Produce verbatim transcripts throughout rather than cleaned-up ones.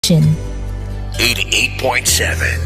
Station. Eighty-eight point seven.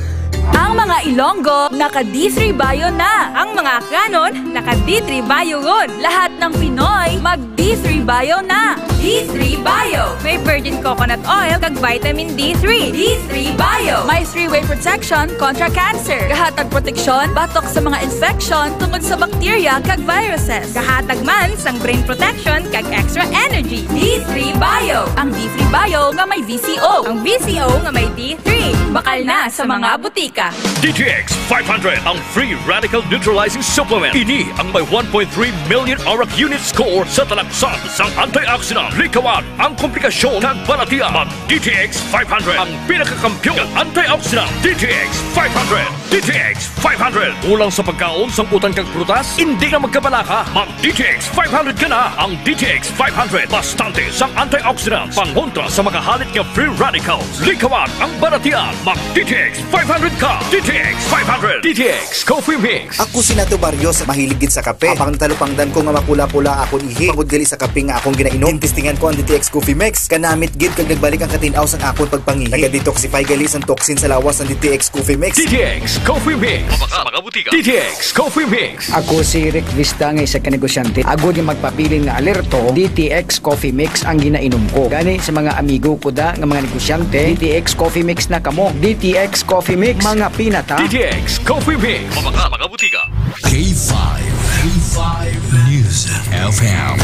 Ang mga Ilonggo, naka D three Bio na. Ang mga Akyanon, naka D three Bio ron. Lahat ng Pinoy, mag D three Bio na. D three Bio. May virgin coconut oil kag vitamin D three. D three Bio. May three-way protection kontra cancer. Gahatag proteksyon batok sa mga infeksyon tungod sa bakterya kag viruses. Gahatag man sang brain protection kag extra energy. D three Bio. Ang D three Bio nga may V C O. Ang V C O nga may D three. Bakal na sa mga butika. D T X five hundred, ang free radical neutralizing supplement. Ini ang may one point three million arak unit score sa talaksan sang antioxidant. Likawan ang komplikasyon kag balatian. Mag D T X five hundred, ang pinakakampiyon nga antioxidant. D T X five hundred. D T X five hundred. Kulang sa pagkaon sang utan kag prutas? Indi na magkabalaka. Mag D T X five hundred ka na. Ang D T X five hundred, bastante sang antioxidants, pangontra sa mga halit nga free radicals. Likawan ang balatian. Mag D T X five hundred ka. D T X five hundred. D T X Coffee Mix. Ako si Nato Barrios, mahilig gid sa kape. Habang talupangdan ko nga mapula-pula akon ihi, bangod gali sa kape nga akong ginainom, testingan ko ang D T X Coffee Mix. Kanamit gid kag nagbalik ang katin-aw sang akon pagpangihi. Naga-detoxify gali sang toxin sa lawas ang D T X Coffee Mix. D T X Coffee Mix. Mga, mga butika. D T X Coffee Mix. Ako si Rick Vista nga isa ka negosyante. Agod nga magpabilin nga alerto, D T X Coffee Mix ang ginainom ko. Gani sa mga amigo ko da nga mga negosyante, D T X Coffee Mix na kamo. D T X Coffee Mix, mga pinata. D T X Coffee Mix. Mga, mga butika. K five, K five News F M,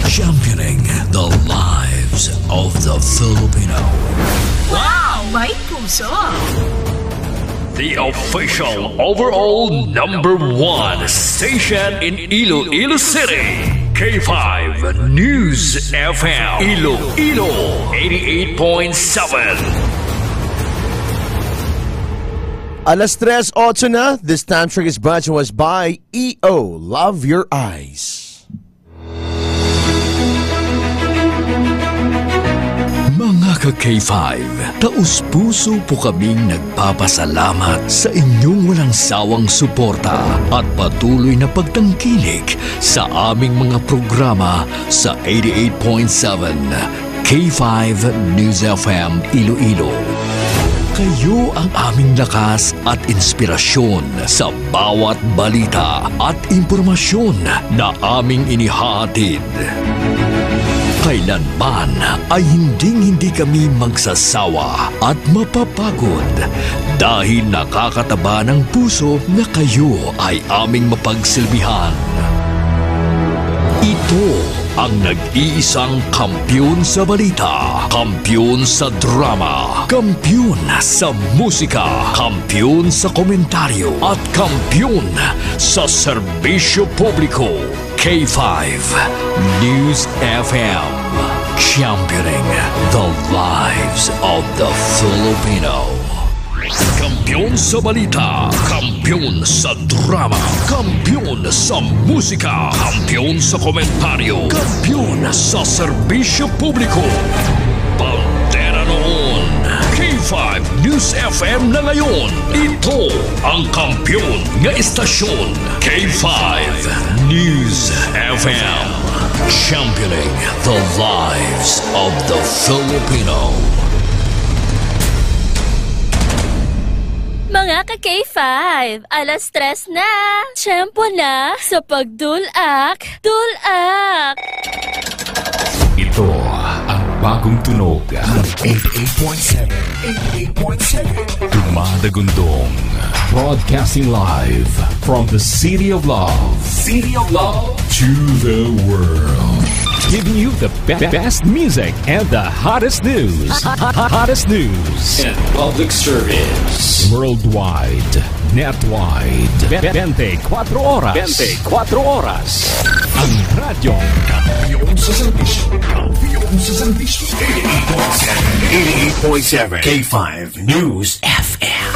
championing the lives of the Filipino. Wow! May puso! The official overall number one station in Iloilo City. K five News F M. Iloilo, eighty-eight point seven. Alas tres otso na. This time check is brought to us by E O Love Your Eyes. Mga ka K five, taos-puso po kaming nagpapasalamat sa inyong walang sawang suporta at patuloy na pagtangkilik sa aming mga programa sa eighty-eight point seven K five News F M Iloilo. Kayo ang aming lakas at inspirasyon sa bawat balita at impormasyon na aming inihahatid. Kailanman ay hinding-hindi kami magsasawa at mapapagod dahil nakakataba ng puso na kayo ay aming mapagsilbihan. Ito ang nag-iisang kampiyon sa balita, kampiyon sa drama, kampiyon sa musika, kampiyon sa komentaryo, at kampiyon sa serbisyo publiko. K five News F M, championing the lives of the Filipino. Kampiyon sa balita, kampiyon sa drama, kampiyon sa musika, kampiyon sa komentaryo, kampiyon sa serbisyo publiko. Bandera noon, K five News F M na ngayon. Ito ang kampiyon nga istasyon, K five News F M. Championing the lives of the Filipino. Mga ka K five, alas tres na. Tiyempo na sa pagdulak, dulak. Ito ang bagong tunog ng eighty-eight point seven, eighty-eight point seven. Dumadagundong. Broadcasting live from the City of Love. City of Love to the world. Giving you the be- best music and the hottest news. Hottest news. And public service. Worldwide. Netwide. Be- twenty-four oras. Twenty-four oras. Ang radyo. Kampiyon sa serbisyo. Kampiyon sa serbisyo. Eighty-eight point seven. Eighty-eight point seven. K five News F M.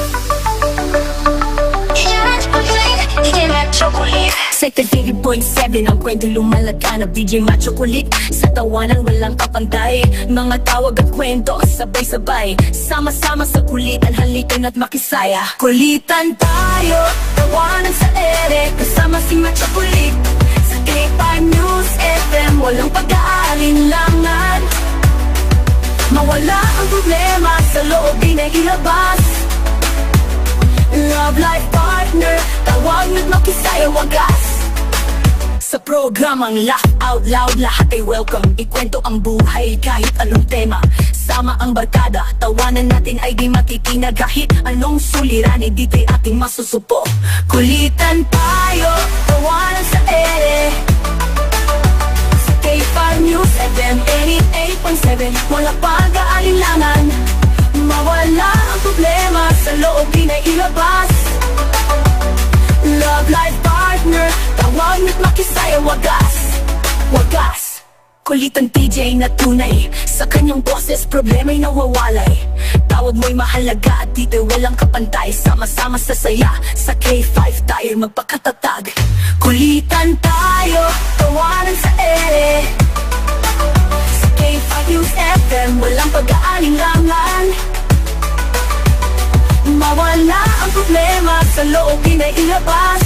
Sa eighty-eight point seven ang kwento lumalagana, B J Macho Kulit. Sa tawanan walang kapantay, mga tawag at kwento, sabay-sabay, sama-sama sa kulitan, halika na't makisaya. Kulitan tayo, tawanan sa ere, kasama si Macho Kulit. Sa K five News F M, walang pag-aalinlangan. Mawala ang problema sa loob, di na ilabas. Love life partner, tawag na't makisaya wagas. Sa programang Laugh Out Loud, lahat ay welcome. Ikwento ang buhay kahit anong tema. Sama ang barkada, tawanan natin ay di matitinag. Kahit anong suliranin, dito'y ating masusupo. Kulitan tayo, tawanan sa ere. Sa K five News F M eighty-eight point seven, wala pag-aalinlangan. Mawala ang problema sa loob, di na ilabas. Love life partner, tawag na't makisaya wagas. Wagas. Kulitan T J na tunay, sa kanyang boses problema'y nawawalay. Tawag mo'y mahalaga at dito'y walang kapantay. Sama-sama sa saya, sa K five tayo'y magpakatatag. Kulitan tayo, tawanan sa ere. Sa K five News F M, walang pag-aalinlangan. Mawala ang problema sa loob, di na ilabas.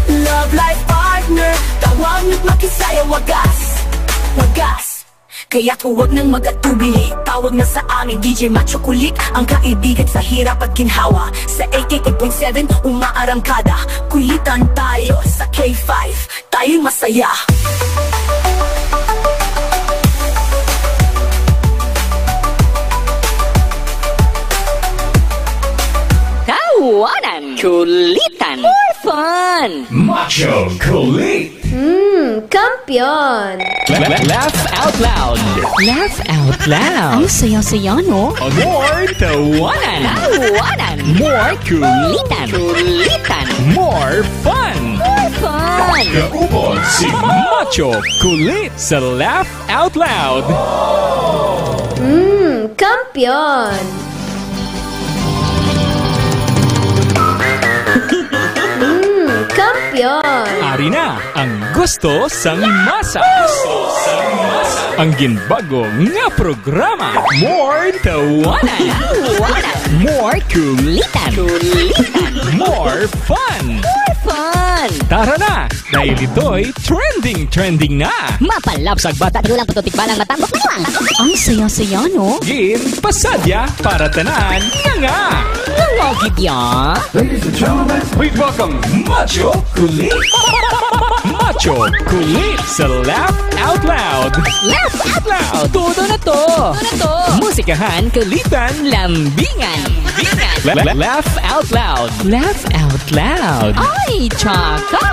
Love life partner, tawag na't makisaya wagas. Wagas. Kaya huwag nang mag-atubili, tawag na sa amin, D J Macho Kulit, ang kaibigan sa hirap at ginhawa. Sa eighty-eight point seven, umaarangkada, kulitan tayo sa K five. Tayo'y masaya. Tawanan, kulitan, more fun. Macho Kulit. Hmm, kampiyon. La-, la-, laugh out loud. Laugh out loud. Ang saya-saya, no? More tawanan. Tawanan. More kulitan. Kulitan. More fun. More fun. Kaupod si Macho Kulit sa Laugh Out Loud. Mm, kampiyon. Mm, kampiyon. Ari na ang gusto sang masa. Ang ginbago nga programa. More tawanan. Tawanan. More kulitan. Kulitan. More fun. More fun. Tara na! Dahil ito'y trending, trending na. Mapalabsag bata, di lang pututik balang matambok na lang. Ang saya-saya, no? Gin, pasadya, para tanan, nga nga. Nga nga, gid ya. Ladies and gentlemen, please welcome Macho Kulit. Macho Kulit sa Laugh Out Loud. Laugh Out Loud. Todo na to. Todo na to. Musikahan, kulitan, lambingan. Lambingan. La-, la-, laugh out loud. Laugh out loud. Ay, tsaka!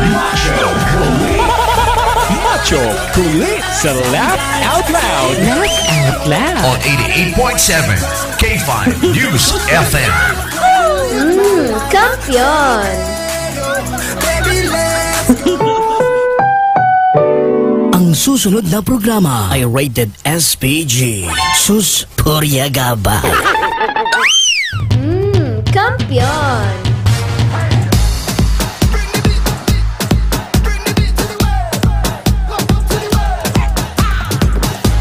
Macho Kulit. Macho Kulit sa Laugh Out Loud. Laugh out loud. On eighty-eight point seven K five News F M. Mm, kampiyon. Ang susunod na programa ay rated S P G. Sus, purya ka ba? Mm, kampiyon.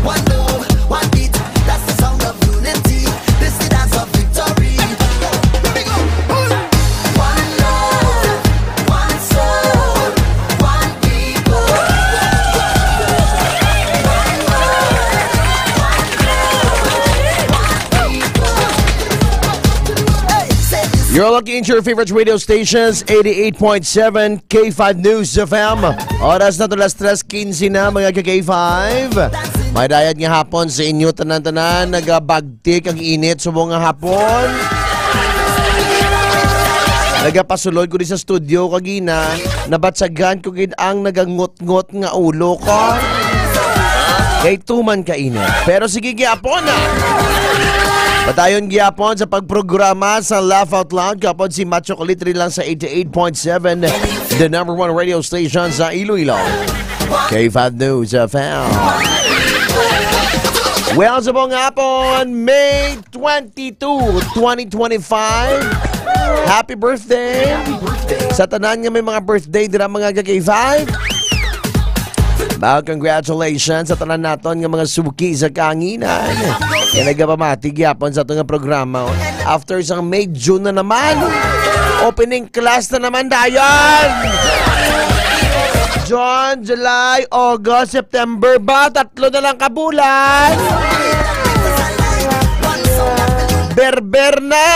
One love, one beat, that's the sound of unity. This is the dance of victory. Here we go. One love, one soul, one people. One love, one love, one people. Hey, say this. You're locked into your favorite radio stations, eighty-eight point seven K five News F M. Oras na to, alas tres quince na, mga ka-K five. May dayat nga hapon sa inyo tanan-tanan. Nagabagtik ang init subong nga hapon. Nagapasulod ko di sa studio kagina. Nabatsagan ko gid ang nagangot-ngot nga ulo ko. Kay tuman ka init. Pero sige, gyapon na. Padayon gyapon sa pagprograma sa Laugh Out Loud. Kapon si Macho Kulit rin lang sa eighty-eight point seven, the number one radio station sa Iloilo. K five News F M. Well, sa buong hapon, May twenty-two, twenty twenty-five. Happy birthday sa tanan nga may mga birthday dira, mga ka-K five. Mga congratulations sa tanan naton nga mga suki sa kahanginan. Kaya nagapamati gyapon sa ato nga programa. After sang May, June na naman. Opening class na naman dayon. June, July, August, September ba? Tatlo na lang ka bulan. Berber na.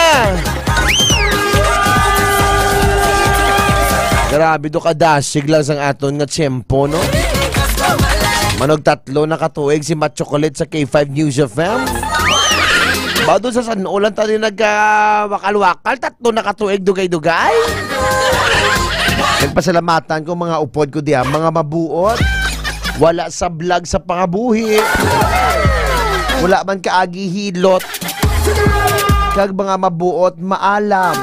Grabe, do kadasig lang sang aton nga tiyempo, no? Manog tatlo na katuig si Macho Colette sa K five News F M. Ba, doon sa San Olan tayo nagkawakal-wakal, tatlo na katuig, dugay-dugay. Nagpasalamatan ko mga upod ko diya, mga mabuot, wala sa vlog sa pangabuhi, wala man kaagi hilot, kag mga mabuot, maalam,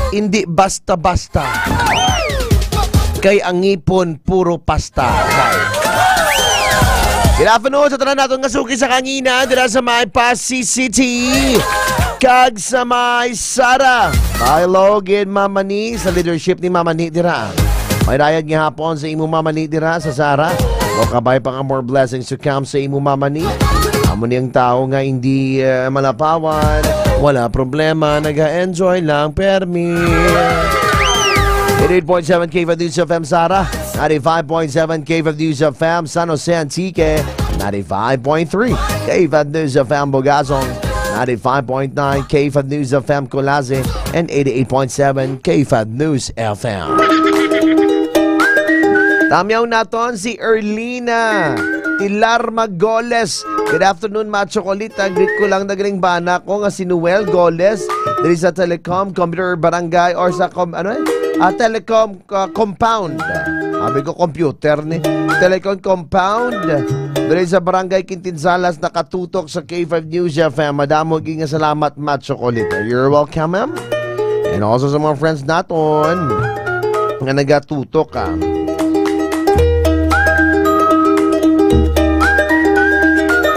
hindi basta-basta. Kay ang ngipon, puro pasta. Good afternoon sa tanan naton nga suki sa kangina dira sa may Passi City kag sa may Sara. Hello gid, Mama Ni, sa leadership ni Mama Ni dira. May dayag nga hapon sa imo, Mama Ni, dira sa Sara. O kabay pa nga more blessings to come sa imo, Mama Ni. Amo ni ang tao nga hindi, eh, malapawan. Wala problema, nag-enjoy lang, permi. Eighty-eight point seven K five News F M Sara, ninety-five point seven K five News F M San Jose Antique, ninety-five point three K five News F M Bugazong, ninety-five point nine K five News F M Culasi, and eighty-eight point seven K five News F M. Tamyaw naton si Erlina Tilar Magoles. Good afternoon, Macho Colita. Greet ko lang nagring bana ko nga si Noel Goles diri sa Telecom Computer Barangay or sa com-, ano eh? Ah, Telecom, ah, Compound. Sabi ko, computer ni. Telecom Compound. Diri sa Barangay Quintinsalas, nakatutok sa K five News F M. Madamo gid nga salamat, Macho Colita. You're welcome, ma'am. And also sa mga friends naton nga nagatutok, ah.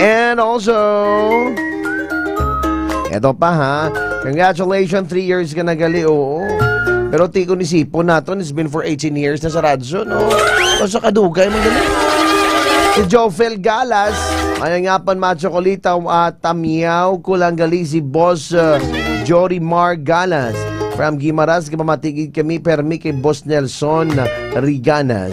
And also, eto pa, ha. Congratulations, three years ka na gali, oo. Pero ti ko ni sipon naton, it's been for eighteen years na sa radyo, no? O sa kadugay man gali. Si Jofel Galas, mayang hapon, Macho Colita, at tamyaw ko lang gali si Boss, uh, Jory Mar Galas. From Guimaras, kapamatigid kami, permi kay Boss Nelson Riganas.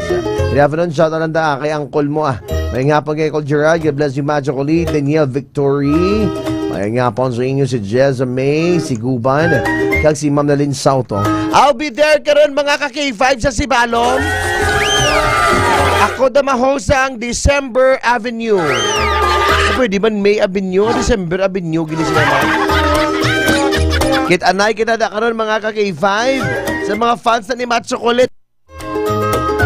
Good afternoon, shout out lang da kay Uncle mo, ah. May nga po kay Uncle Gerard, God bless you, Macho Colita, Daniel Victory. May nga po sa inyo si Jezza May, si Guban, kag si Ma'am Nalin Sauto. I'll be there karon, mga ka K five, sa Sibalom. Ako da ma-host ang December Avenue. Pwede man May Avenue, December Avenue, gini sila, ma'am. Kit-anay kita da karon, mga ka K five, sa mga fans na ni Macho Colita.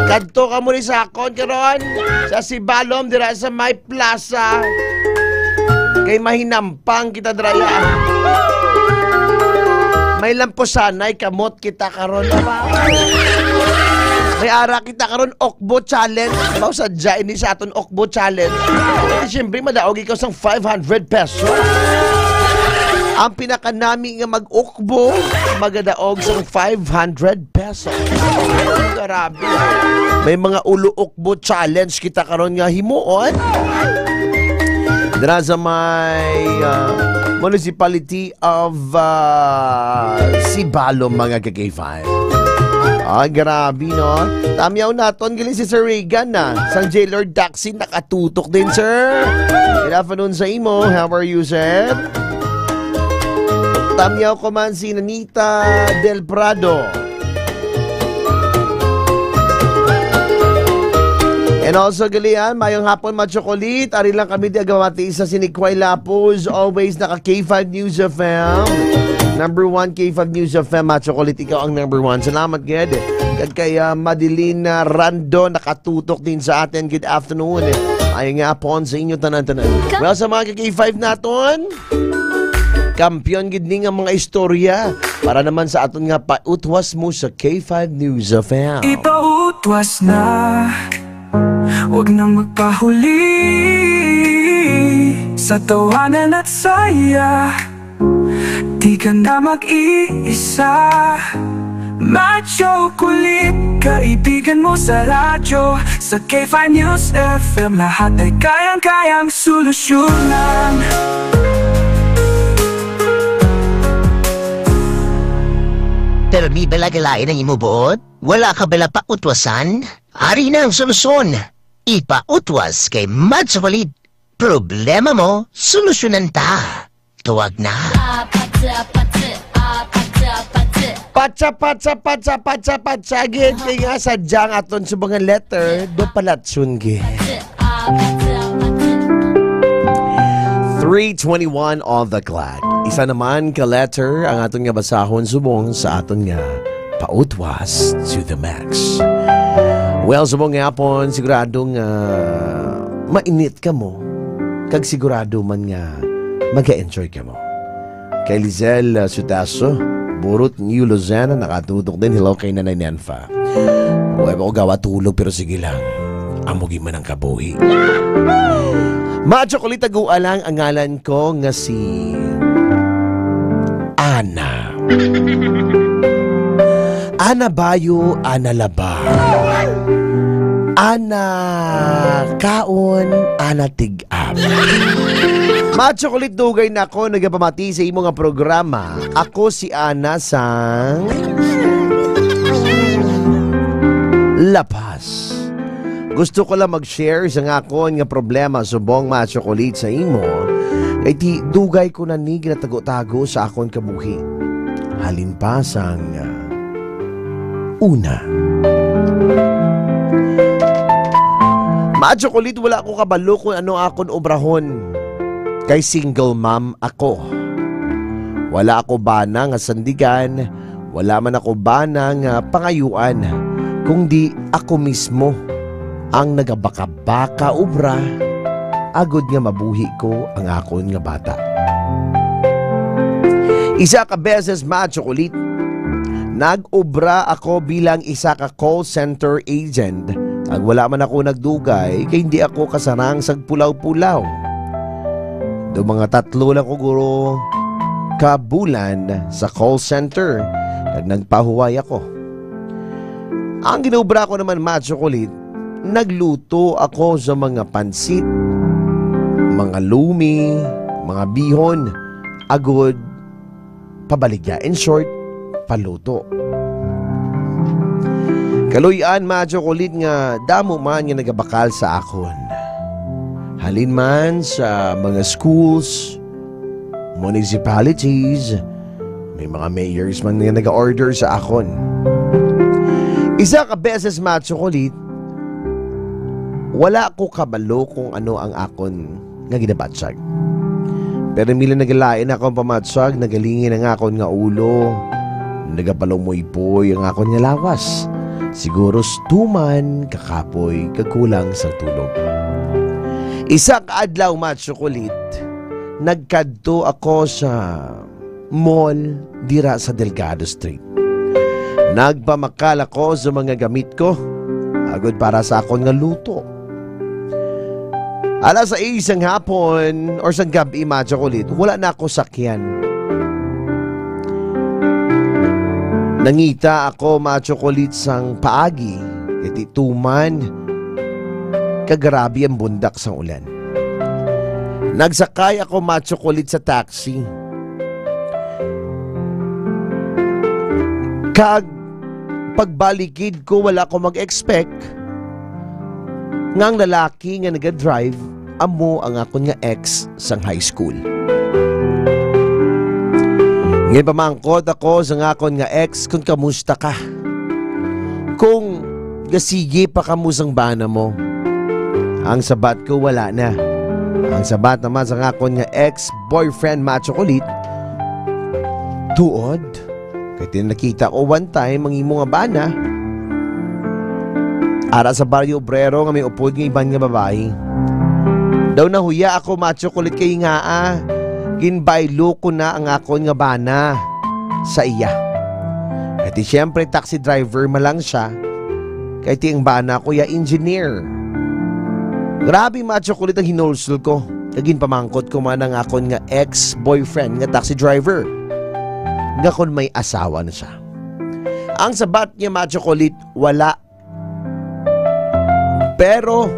Kadto kamo ni sakon karon sa Sibalom, dira sa may plaza. Kay mahinampang kita dira, ya. May lampusanay kamot kita karon, ba? May ara kita karon, Okbo Challenge. Baw sadya ini sa aton Okbo Challenge. Siyempre, madaog ikaw sang five hundred pesos. Ang pinakanami nga mag-ukbo, magadaog sang five hundred pesos. Grabe. May mga ulo-ukbo challenge kita karon nga himuon. Dira sa may, ah, Municipality of, ah, Sibalom, mga ka K five. Ah, grabe, no? Tamyaw naton, galing si Sir Regan na. Sang J Lord Taxi, nakatutok din, sir. Good afternoon sa imo. How are you, sir? Tamyaw ko man si Nanita Del Prado. And also, galian, mayong hapon, Macho Colita. Ari lang kami di agamati sa Sinikway Lapuz. Always naka K five News F M. Number one K five News F M, Macho Colita, ikaw ang number one. Salamat, gid. Kag kay, ah, Madeline, ah, Rando, nakatutok din sa atin. Good afternoon. Mayong hapon sa inyo tanan-tanan. Well, sa mga ka K five naton, kampiyon gid ni nga mga istorya para naman sa aton nga pautwas mo sa K five News F M. Ipautwas na, wag nang magpahuli. Sa tawanan at saya, di ka na mag-iisa. Macho Colita, kaibigan mo sa radyo. Sa K five News F M, lahat ay kayang-kayang solusyonan. May bala ka lain ang imo buot? Wala ka bala pautwasan? Ari na ang solusyon. Ipautwas kay Mad Chocolate. Problema mo, solusyonan ta. Tawag na. Patsa, patsa, patsa, patsa, gid kay nga sadya ang aton subong nga letter, do palatson gid. Three twenty-one on the clock. Isa naman ka letter ang aton nga basahon subong sa aton nga pautwas to the max. Well, subong nga hapon, sigurado nga mainit ka mo, kag sigurado man nga mag-enjoy ka mo. Kay Lizelle, uh, Sutaso, Burot, New Luzena, nakatutok din. Hello kay Nanay Nenfa. Wa ba ko gawa tulog, pero sige lang. Amo gid man ang kabuhi. Macho kulit, taguan lang ang ngalan ko nga si Ana. Ana bayo, ana laba. Ana kaon, ana tig-, App. Macho kulit, dugay na ako nagapamati sa imo nga programa. Ako si Ana sang La Paz. Gusto ko lang mag-share sa nga akon nga problema subong, Macho kulit, sa imo. Kay ti dugay ko na ni ginatago-tago sa akon kabuhi. Halin pa sang, ah, una. Macho kulit, wala ko kabalo kung ano akon obrahon. Kay single mom ako. Wala ako bana nga sandigan, wala man ako bana nga pangayuan, kundi ako mismo ang nagabaka-baka obra agod nga mabuhi ko ang akon nga bata. Isa ka beses, Macho kulit, nag-obra ako bilang isa ka call center agent, kag wala man ako nagdugay, kay hindi ako kasarang sa pulaw-pulaw. Do mga tatlo lang ko guro ka bulan sa call center, kag nagpahuway ako. Ang ginobra ko naman, Macho kulit, nagluto ako sa mga pansit, mga lumi, mga bihon, agod pabaligya. In short, paluto. Kaluy-an, Macho kulit, nga damo man nga nagabakal sa akon. Halin man sa mga schools, municipalities, may mga mayors man nga nag-order sa akon. Isa ka beses, Macho kulit, wala ko kabalo kung ano ang akon nga ginabatyag. Pero mila nagalain akong pamatyag, nagalingin ang akon nga ulo, nagapalumoypoy ang akon nga lawas. Siguro stuman, kakapoy, kag kulang sang tulog. Isa ka adlaw, Macho kulit, nagkadto ako sa mall dira sa Delgado Street. Nagpamakal ako sa mga gamit ko, agod para sa akon nga luto. Alas sais sang hapon or sang gab-i, Macho kulit, wala na ako sakyan. Nangita ako, Macho kulit, sang paagi, kay ti tuman, kag grabe ang bundak sang ulan. Nagsakay ako, Macho kulit, sa taxi. Kag pagbalikid ko, wala ko mag-expect nga ang lalaki nga naga-drive amo ang akon nga ex sang high school. Ngay pamangkot ako sa akon nga ex kung kamusta ka. Kung gasigi pa kamo sang bana mo. Ang sabat ko, wala na. Ang sabat naman sa akon nga ex-boyfriend, Macho kulit, tuod. Kay tin-, nakita ko one time ang imo nga bana. Ara sa Barrio Obrero nga may upod nga iban nga babayi. Daw nahuya ako, Macho kulit, kay nga, ah, ginbaylo ko na ang akon nga bana sa iya. Kay ti, siyempre, taxi driver man lang siya. Kay ti ang bana ko ya engineer. Grabe, Macho kulit, ang hinulsol ko. Kag ginpamangkot ko man ang akon nga ex-boyfriend nga taxi driver, nga kon may asawa na siya. Ang sabat niya, Macho kulit, wala. Pero,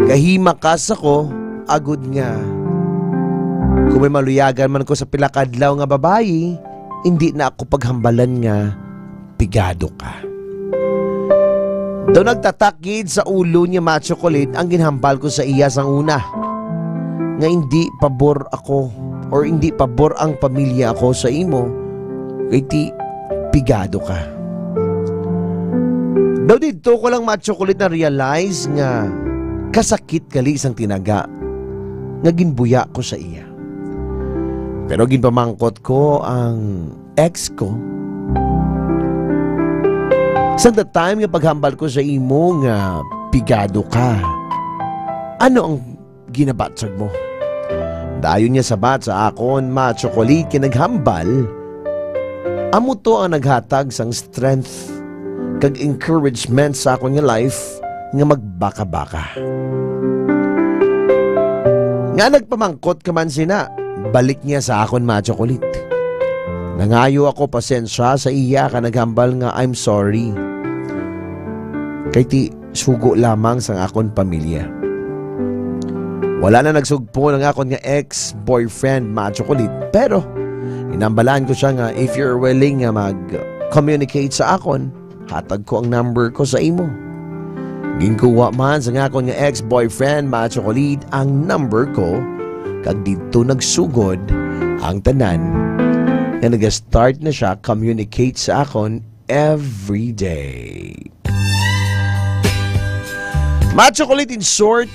kahimakas ako, agod nga, kung may maluyagan man ko sa pila ka adlaw nga babayi, hindi na ako paghambalan nga pigado ka. Daw nagtatak gid sa ulo niya, Macho Kulit, ang ginhambal ko sa iya sang una, nga hindi pabor ako or hindi pabor ang pamilya ako sa imo, kay ti pigado ka. Daw didto ko lang, Macho Kulit, na-realize nga kasakit gali sang tinaga nga ginbuya ko sa iya. Pero ginpamangkot ko ang ex ko, "Sa the time nga paghambal ko sa imo nga pigado ka, ano ang ginabatyag mo?" Dayon niya sabat sa akon, Macho Kulit, kay naghambal, amo to ang naghatag sang strength kag encouragement sa akon nga life nga magbaka-baka. Nga nagpamangkot ka man sina, balik niya sa akon, Macho Kulit. Nangayo ako pasensya sa iya kag naghambal nga, "I'm sorry." Kay ti sugo lamang sang akon pamilya. Wala na nagsugpon ang akon nga ex-boyfriend, Macho Kulit. Pero, inambalan ko siya nga if you're willing nga mag-communicate sa akon, hatag ko ang number ko sa imo. Ginkuha man sa akon nga ex-boyfriend, Macho Kulit, ang number ko, kag didto nagsugod ang tanan nga nag-start na siya communicate sa akon every day. Macho Kulit, in short,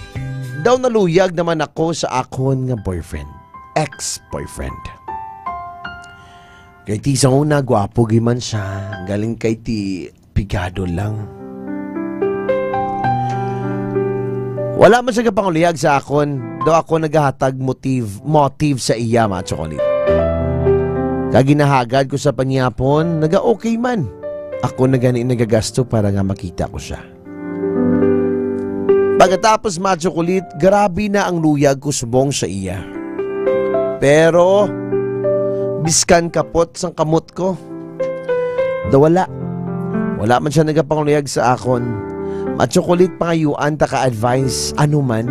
daw naluyag naman ako sa akon nga boyfriend, ex-boyfriend. Kay ti sa una, gwapo gid man siya, galing kay ti pigado lang. Wala man siya gapanguliyag sa akon, daw ako nagahatag motive, motive sa iya, Macho Kulit. Kag ginahagad ko sa panyapon, naga-okay man. Ako na gani nagagasto para nga makita ko siya. Pagkatapos, Macho Kulit, grabe na ang luyag ko subong sa iya. Pero, biskan kapot sang kamot ko, daw wala. Wala man siya nagapanguliyag sa akon. Macho Kulit, pangayuan ta ka advice, ano man.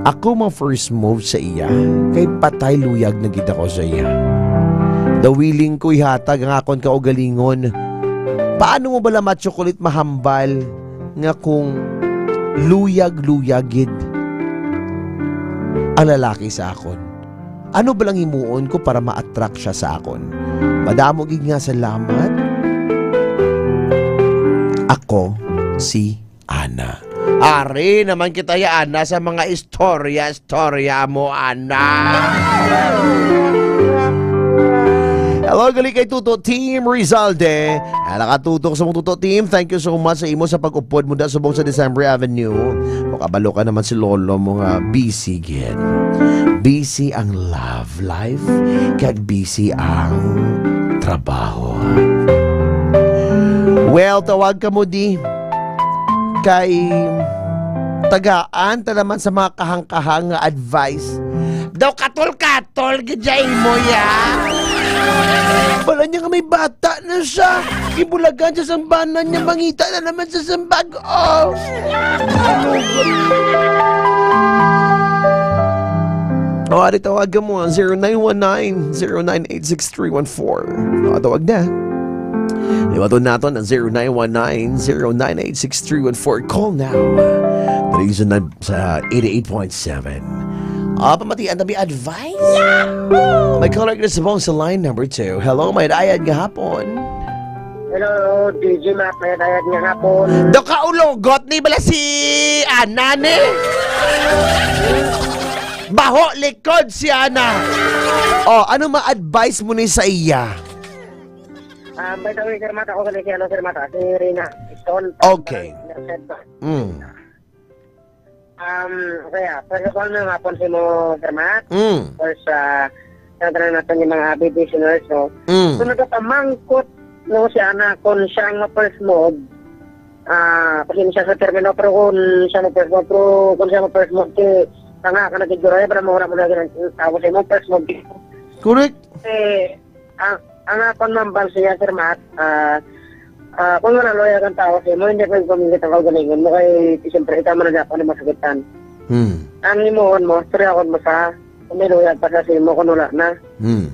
Ako mo first move sa iya, kay patay luyag na gid ako sa iya. Daw willing ko ihatag ang akon kaugalingon. Paano mo bala, Macho Kulit, mahambal nga kung luyag-luyag gid ang lalaki sa akon? Ano ba lang himuon ko para ma-attract siya sa akon? Madamo gid nga salamat. Ako si Ana. Ari naman kita ya, Ana, sa mga istorya-istorya mo, Ana. Hello, gali kay Tuto Team Rizalde. Ah, nakatutok sa mong Tuto Team. Thank you so much sa imo sa pag-upod mo da subong sa December Avenue. Makabalo ka naman si Lolo mo nga busy gid. Busy ang love life, kag busy ang trabaho. Well, tawag ka mo di kay tagaan ta naman sa mga kahang-kahang nga advice. Daw katol-katol gid ya imo ya. Bala niya nga may bata na siya. Gibulagan siya sang bana niya, mangita na naman sa sambag. Oh. O, ari, tawagan mo ang zero nine one nine, zero nine eight six three one four. O, tawag na. Liwaton naton ang zero nine one nine, zero nine eight six three one four. Call now. Dali sa, sa eighty-eight point seven. Ah, pamatian na may advice? May caller na sa phone sa line number two. Hello, may dayad nga hapon. Hello, D J Mac, may dayad nga hapon. Do ka ulogot ni bala si Ana ni? Baho likod si Ana. Oh, ano ma-advise mo ni sa iya? Ah, by the way, Sir Mata, ako gali si, ano, Sir Mata, si Rina Stone. Okay. Nursed. Mm. Um, kaya, first of all, may hapon sa imo, Sir Mac. Mm. Of course, ah, sa tanan naton yung mga avid listeners, no? Mm. Kung nagapamangkot, no, si Ana, kung siya ang ma-first move, ah, pasensya sa termino, pero kung siya ma-first move, pero kung siya ma-first move, si, tanga ka na gid, pero mawala mo na gid ang tao sa imo, first move. Correct. Eh, ang, ang akon mambal siya, Sir Mac, ah, ah, kung wala loyal ang tao sa imo, hindi pwede pamingit ang kaugalingon mo, kay siyempre, ikaw man ang dapat na masakitan. Hmm. Ang himuon mo, istoryaon mo sa, kung may loyal pa siya sa imo, kung wala na. Hmm.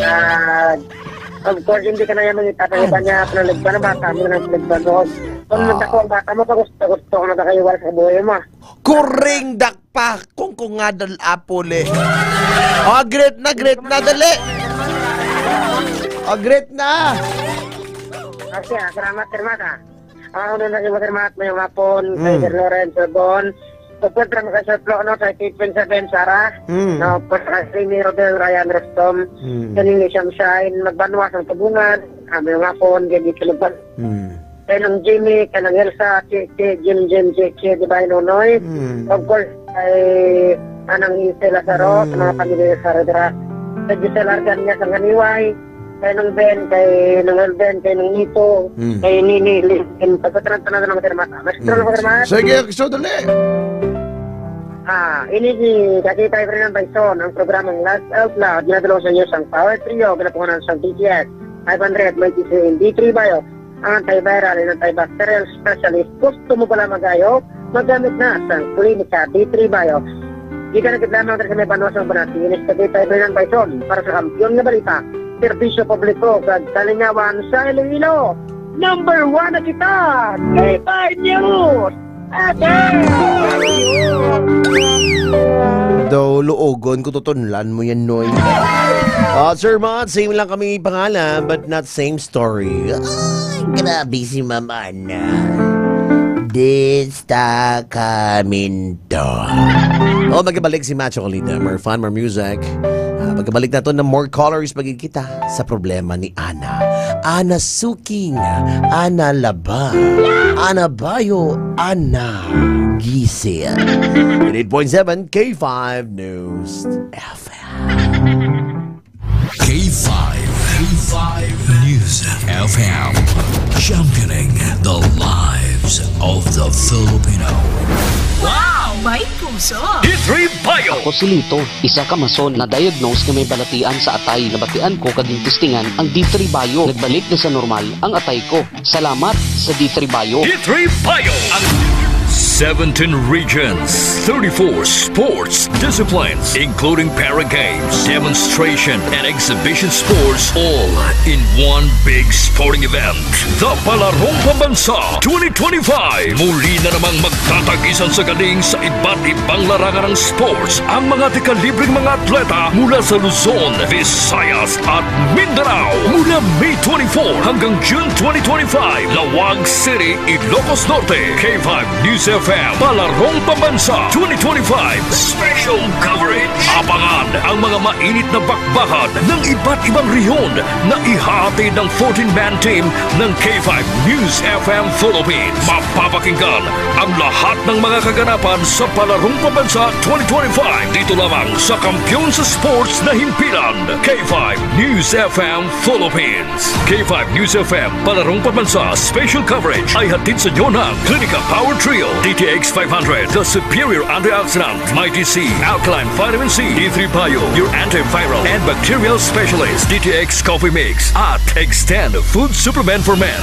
Ah, of course, hindi ka na yan mangita sa iba niya, pinaligban ang bata mo, pinaligban mo. Kung Ah. nagdako ang bata mo, pagusto-gusto ka na kayo, wala sa buhay mo. Kuring dakpa, kung kung nga dal apple eh. Oh, great na, great na, dali. Oh, great na. Okay, ah, salamat, sir Mac, ah. Ah, una na yung sir Mac, may mga hapon, kay Mm. Sir Lawrence Bon. Support lang kay Sir Flo, no, kay Stephen Seven, Sarah. Mm. No, para kay Remy Rodel, Ryan Rustom. Mm. Kaning ni Sunshine, magbanwa sa Tabungan. Ah, may mga hapon, kay Dito Lubad. Mm. Kay nang Jimmy, kay nang Elsa, si, si Jim Jim, si, si Divine Nonoy. Mm. Of course, kay Anang Gisela Saro, sa mga Mm. pamilya sa Redra. Kay Gisela Argania sa Ganiway, kay nang Ben, kay nang Elben, kay nang Nito, Mm. kay Nini, Lin, pagkatanan-tanan ng mga termata. Mas Mm. termata. Sige, so dali. Ah, ini si Kati Tayo Rin ng Baison, ang programang Laugh Out Loud, ginadalo sa inyo sang Power Trio, ginatunganan sang D T S five hundred, may D three Bayo. Ang antiviral and antibacterial specialist, gusto mo pala magayo? Magamit na sa Klinika D three Bio. Di ka na gid lamang sa may banwa sa Banati, inis ka di tayo ng Bison para sa kampiyon nga balita, serbisyo publiko, kag kalingawan sa Iloilo. Number one na kita! K five News! Ate! Daw luogon ko, tutunlan mo yan, Noy. Ah, Sir Mats, same lang kami pangalan, but not same story. Ay, grabe si Ma'am Ana. Destacamento. Oh, magkabalik si Macho Kalida. More fun, more music. Ah, magkabalik na to na more colors pagkikita sa problema ni Ana. Ana Suking, Ana Laba, Ana Bayo, Ana Gisel. Eight point seven K five News F M. K five, K five News F M, championing the lives of the Filipino. Wow! May puso! D three Bio! Ako si Lito, isa ka mason na diagnose nga may balatian sa atay. Nabatian ko kag gintistingan ang D three Bio. Nagbalik na sa normal ang atay ko. Salamat sa D three Bio. D three Bio, ang seventeen regions, thirty-four sports disciplines, including para games, demonstration, and exhibition sports, all in one big sporting event. The Palarong Pambansa twenty twenty-five. Muli na namang magtatagisan sa galing sa iba't ibang larangan ng sports ang mga dekalibreng mga atleta mula sa Luzon, Visayas, at Mindanao. Mula May twenty-four hanggang June twenty twenty-five, Laoag City, Ilocos Norte. K five News F M, Palarong Pambansa twenty twenty-five Special Coverage. Abangan ang mga mainit na bakbakan ng iba't ibang rehiyon na ihahatid ng fourteen-man team ng K five News F M Philippines. Mapapakinggan ang lahat ng mga kaganapan sa Palarong Pambansa twenty twenty-five dito lamang sa kampiyon sa sports na himpilan, K five News F M Philippines. K five News F M, Palarong Pambansa Special Coverage ay hatid sa inyo ng Clinica Power Trio, D T X five hundred, the superior antioxidant, Mighty C, Alkaline Vitamin C, D three Bio, your antiviral and bacterial specialist, D T X Coffee Mix, at Extend Food Supplement for Men.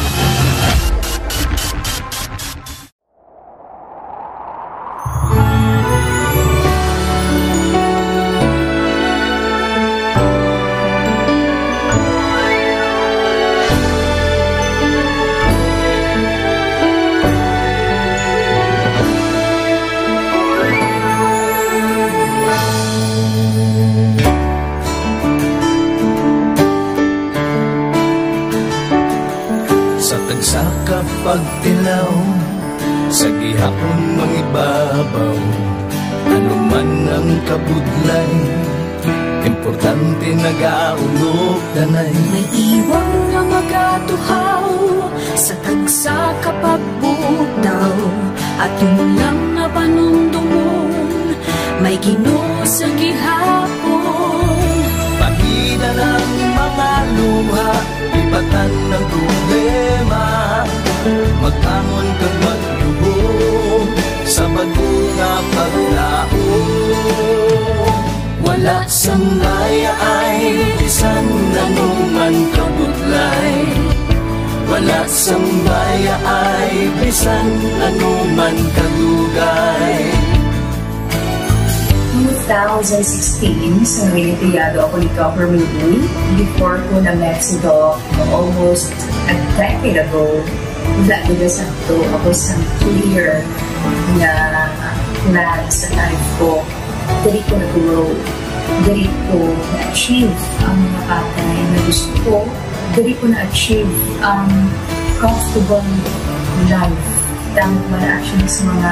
Sa gihapon mangibabaw, ano man ang kabudlay, importante nagaulog tanay. May iwang nga magatuhaw sa tagsa ka pagbutaw, aton lang nga panumdumon, may Ginoo sa gihapon. Pahida ng mga luha, ibatan ng problema, magbangon kag magluhom sa bag-o nga paglaom. Wala sang bayaay, bisan ano man kabudlay. Wala sang bayaay, bisan ano man kadugay. Noong two thousand sixteen, sa Noyenteyado ako ni Governor Lee, before ko na-met si Doc almost a decade ago, wala talaga sakto ako sa clear nga plan sa life ko. Diri ko na-grow. Diri ko na-achieve ang mga bagay na gusto ko. Diri ko na-achieve ang comfortable life. Damo man actually sa mga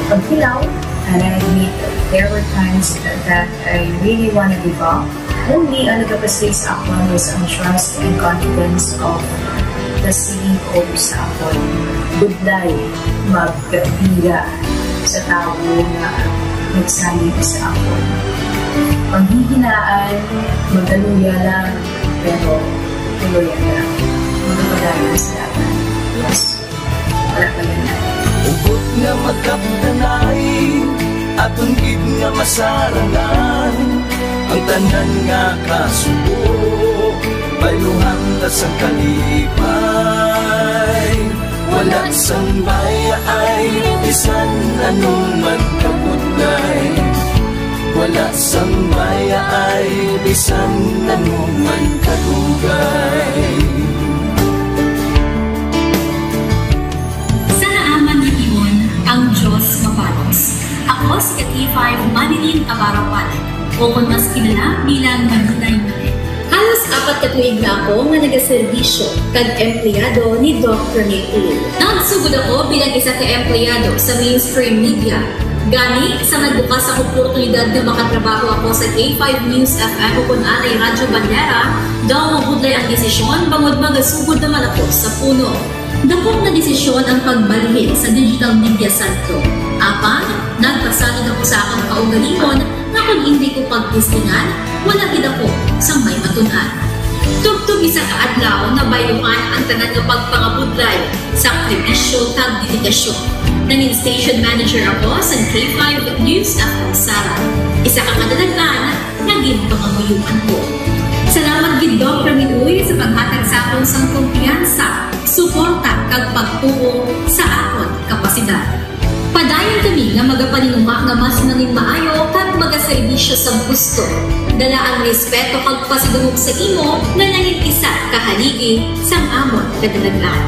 paghilaw, and I admit there were times that I really wanna give up. Only ang nagapastig sa akon was ang trust and confidence of the C E O sa akon. Budlay magpila sa tawo nga nagsalig sa akon. Panghihinaan, magaluya lang, pero tuloy lang. Magpadayon sa dalan. Yes. Wala pa yan. Hugot nga magkapdanay, aton gid nga masarangan ang tanan nga kasubo. Bayluhan ta sa kalipay, wala sang bayaay, bisan ano man kabudlay. Wala sang bayaay, bisan ano man kadugay. Sa naaman nga timon, ang Dios mabalos. Ako si ka K five Manilyn Abarapan, o kon mas kilala bilang Manilay Manilay. Halos apat ka tuig na ako nga nagaserbisyo kag empleyado ni Doc Rene Uy. Nagsugod ako bilang isa ka empleyado sa mainstream media. Gani, sa nagbukas ang oportunidad nga makatrabaho ako sa K five News F M o kon anay Radyo Bandera, daw mabudlay ang desisyon bangod magasugod naman ako sa puno. Dakop nga desisyon ang pagbalhin sa digital media santo. Apan, nagpasalig ako sa akon kaugalingon nga kon indi ko pagtistingan, wala gid ako sang may matun-an. Tubtob isa ka adlaw, nabayluhan ang tanan nga pagpangabudlay, sakripisyo, kag dedikasyon. Nangin station manager ako sa K five News F M Sara, isa ka kadalagan nga ginpangamuyoan ko. Salamat gid, Doc Rene Uy, sa paghatag sa akon sang kumpiyansa, suporta, kag pagtuo sa akon kapasidad. Padayon kami nga magapaninguha nga mas manginmaayo kag magaserbisyo sa gusto. Dala ang respeto kag pasidungog sa imo nga nangin isa ka haligi sang amon kadalagan.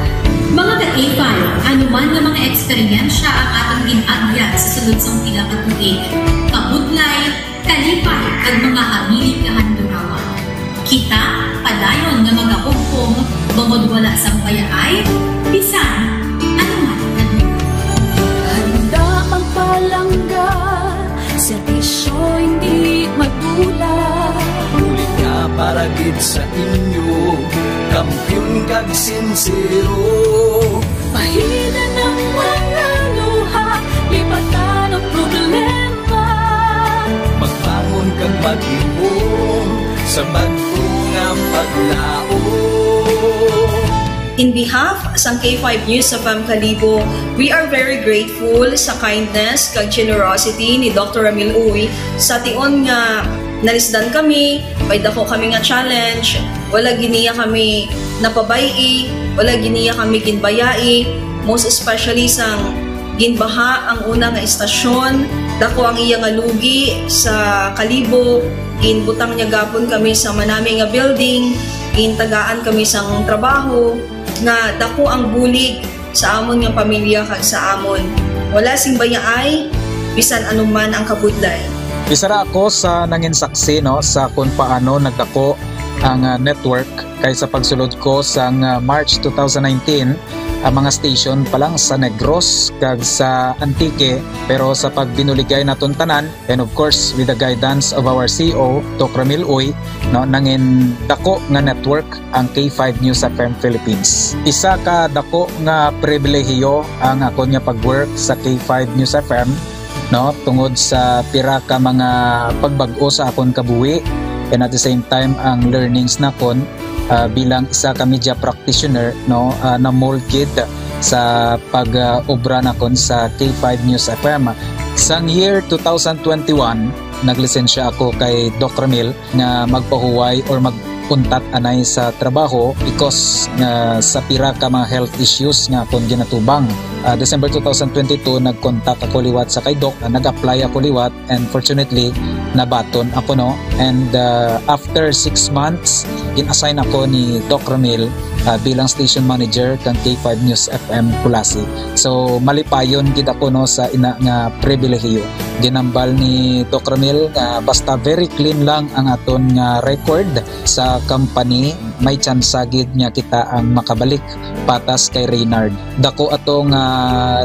Mga ka-K five, ano man nga mga eksperyensya ang atong gin-agyan sa sulod sang pila ka tuig, kabudlay, kalipay, kag mga habilin nga handurawan, kita padayon nga magahugpong, bangod wala sang bayaay, bisan ano man. Handa ang palangga, serbisyo hindi madula. Bulig nga para gid sa inyo, kampiyon kag sinsero. Pahida ng mga luha, lipatan ang problema. Magbangon kag magluhom sa bag-o nga paglaom. In behalf sang K five News F M Kalibo, we are very grateful sa kindness kag generosity ni Doctor Ramil Uy sa tion nga nalisdan kami, may dako kami nga challenge, wala gid niya kami napabay-i, wala gid niya kami ginbayai, most especially sang ginbaha ang una nga istasyon, dako ang iya nga lugi sa Kalibo, ginbutang niya gapon kami sa manami nga building, gintagaan kami sang trabaho, nga dako ang bulig sa amon nga pamilya kag sa amon. Wala sing bayaay, bisan ano man ang kabudlay. Isa ra ako sa nangin saksi, no, sa kung paano nagdako ang, ah, network, kay sa pagsulod ko sang, ah, March two thousand nineteen, ah, mga station pa lang sa Negros kag sa Antique, pero sa pagbinuligay naton tanan, and of course, with the guidance of our C E O, Doc Ramil Uy, no, nangin dako nga network ang K five News F M Philippines. Isa ka dako nga pribilehiyo ang akon nga pag-work sa K five News F M, no, tungod sa pira ka mga pagbag-o sa akon kabuhi, and at the same time ang learnings nakon, ah, bilang isa ka media practitioner, no, ah, na-mold gid sa pag, ah, obra nakon sa K five News F M. Sang year two thousand twenty-one, naglisensya ako kay Doc Ramil nga magpahuway or mag-untat anay sa trabaho because nga sa pira ka mga health issues nga akon ginatubang. Ah, December two thousand twenty-two, nag-contact ako liwat sa kay Doc, ah, nag-apply ako liwat, and fortunately, nabaton ako, no. And, ah, after six months, gin-assign ako ni Doc Ramil, ah, bilang station manager kang K five News F M Culasi. So, malipayon gid ako, no, sa ina nga pribilehiyo. Ginambal ni Doc Ramil nga basta very clean lang ang aton nga record sa company, may tsansa gid nga kita ang makabalik patas kay Reynard. Dako ato nga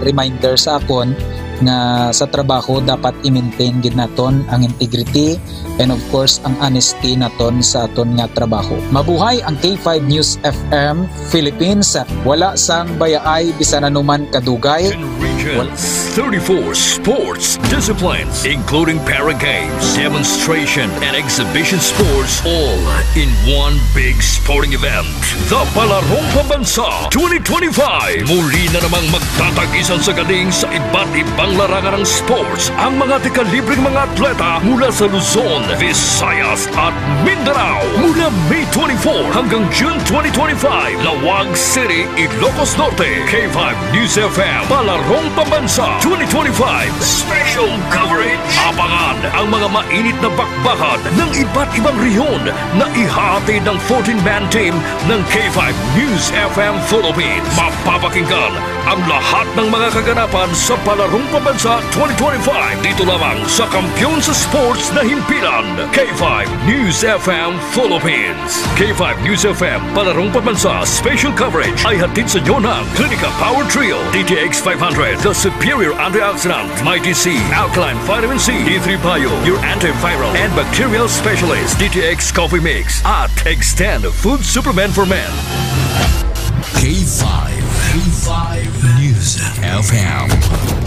reminder sa akon nga sa trabaho dapat i-maintain gid naton ang integrity and of course ang honesty naton sa aton nga trabaho. Mabuhay ang K five News F M Philippines. Wala sang bayaay bisan anuman kadugay. Wal- Regions, thirty-four sports disciplines, including para games, demonstration, and exhibition sports, all in one big sporting event. The Palarong Pambansa twenty twenty-five. Muli na namang magtatagisan sa galing sa iba't ibang larangan ng sports ang mga tikalibreng mga atleta mula sa Luzon, Visayas, at Mindanao. Mula May twenty-four hanggang June twenty twenty-five, Laoag City, Ilocos Norte. K five News F M, Palarong Pambansa twenty twenty-five Special Coverage. Abangan ang mga mainit na bakbakan ng iba't ibang rehiyon na ihahatid ng fourteen-man team ng K five News F M Philippines. Mapapakinggan ang lahat ng mga kaganapan sa Palarong Pambansa twenty twenty-five dito lamang sa kampiyon sa sports na himpilan, K five News F M Philippines. K five News F M, Palarong Pambansa Special Coverage ay hatid sa inyo ng Clinica Power Trio, D T X five hundred, the superior antioxidant, Mighty C, Alkaline Vitamin C, D three Bio, your antiviral and bacterial specialist, D T X Coffee Mix, at Extend Food Supplement for Men. K five, K five News F M,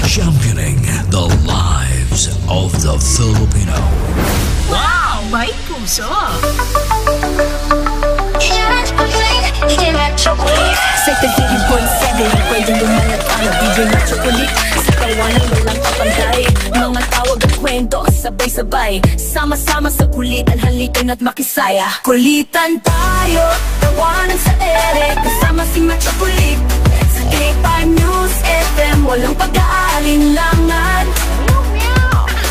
championing the lives of the Filipino. Wow! May puso! Sa thirty-three point seven, pwede lumalat ang D J na chocolate. Sa tawanan walang kapantay, mga tawag at kwento, sabay-sabay, sama-sama sa kulitan, halika na't makisaya. Kulitan tayo, tawanan sa ere, kasama si Macho Kulit. Sa K five News F M, walang pag-aalinlangan.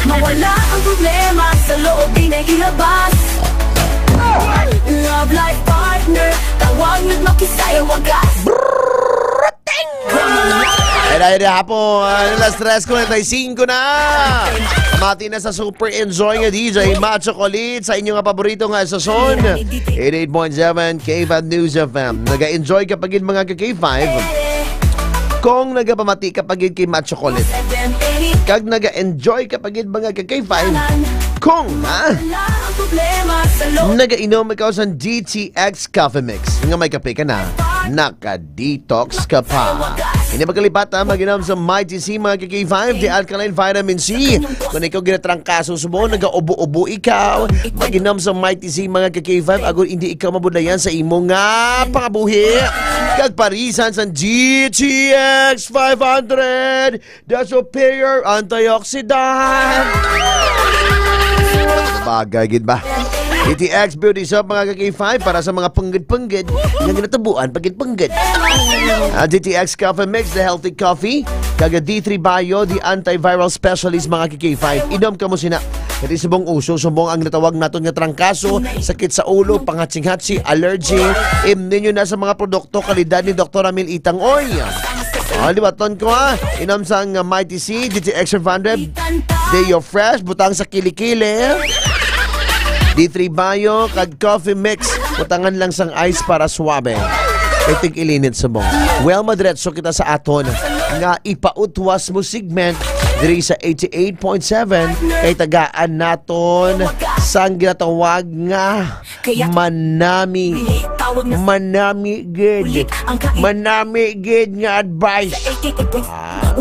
Mawala ang problema sa loob, di na ilabas. Love life partner, tawag na't makisaya wagas. Ay, dahil na hapon, alas tres kuwarenta y cinco na. Mati na sa super enjoy nga D J Macho Kulit sa inyo nga paborito nga station, eighty-eight point seven K five News F M. Naga-enjoy ka pa gid, mga ka K five, kung nagapamati ka pa gid kay Macho Kulit, kag naga-enjoy ka pa gid, mga ka K five, kung, ha, nagainom ikaw sa D T X Coffee Mix nga may kape ka na, naka-detox ka pa. Hindi magkalipat, ha, mag-inom sa Mighty C, mga ka K five, the alkaline vitamin C. Kung ikaw ginatrangkaso subong, nagaubo-ubo ikaw, mag-inom sa Mighty C, mga ka K five, agon hindi ikaw mabudlayan sa imo nga pangabuhi. Kag parisan sa D T X five hundred, the superior antioxidant. Bagay gid ba? D T X Beauty Soap, mga ka K five, para sa mga punggid-punggid nga ginatubuan pagid-punggid. Ah, D T X Coffee Mix, the healthy coffee. Kag D three Bio, the antiviral specialist, mga ka K five. Inom kamo sina. Kay subong uso, subong ang natawag naton nga trangkaso, sakit sa ulo, pangatsi-hatsi, allergy. Imnon nyo na sa mga produkto kalidad ni Doktor Ramil Itang. Oy! Ah, liwaton ko, ha. Inom sang, uh, Mighty C, D T X five hundred, Deo Fresh, butang sa kilikili. D three Bio, kag Coffee Mix, butangan lang sang ice para suabe. Kay tig-ilinit subong. Well, madiretso kita sa aton nga ipautwas mo segment diri sa eighty-eight point seven, kay tagaan naton sang ginatawag nga manami, manami gid, manami gid nga advice. Ah,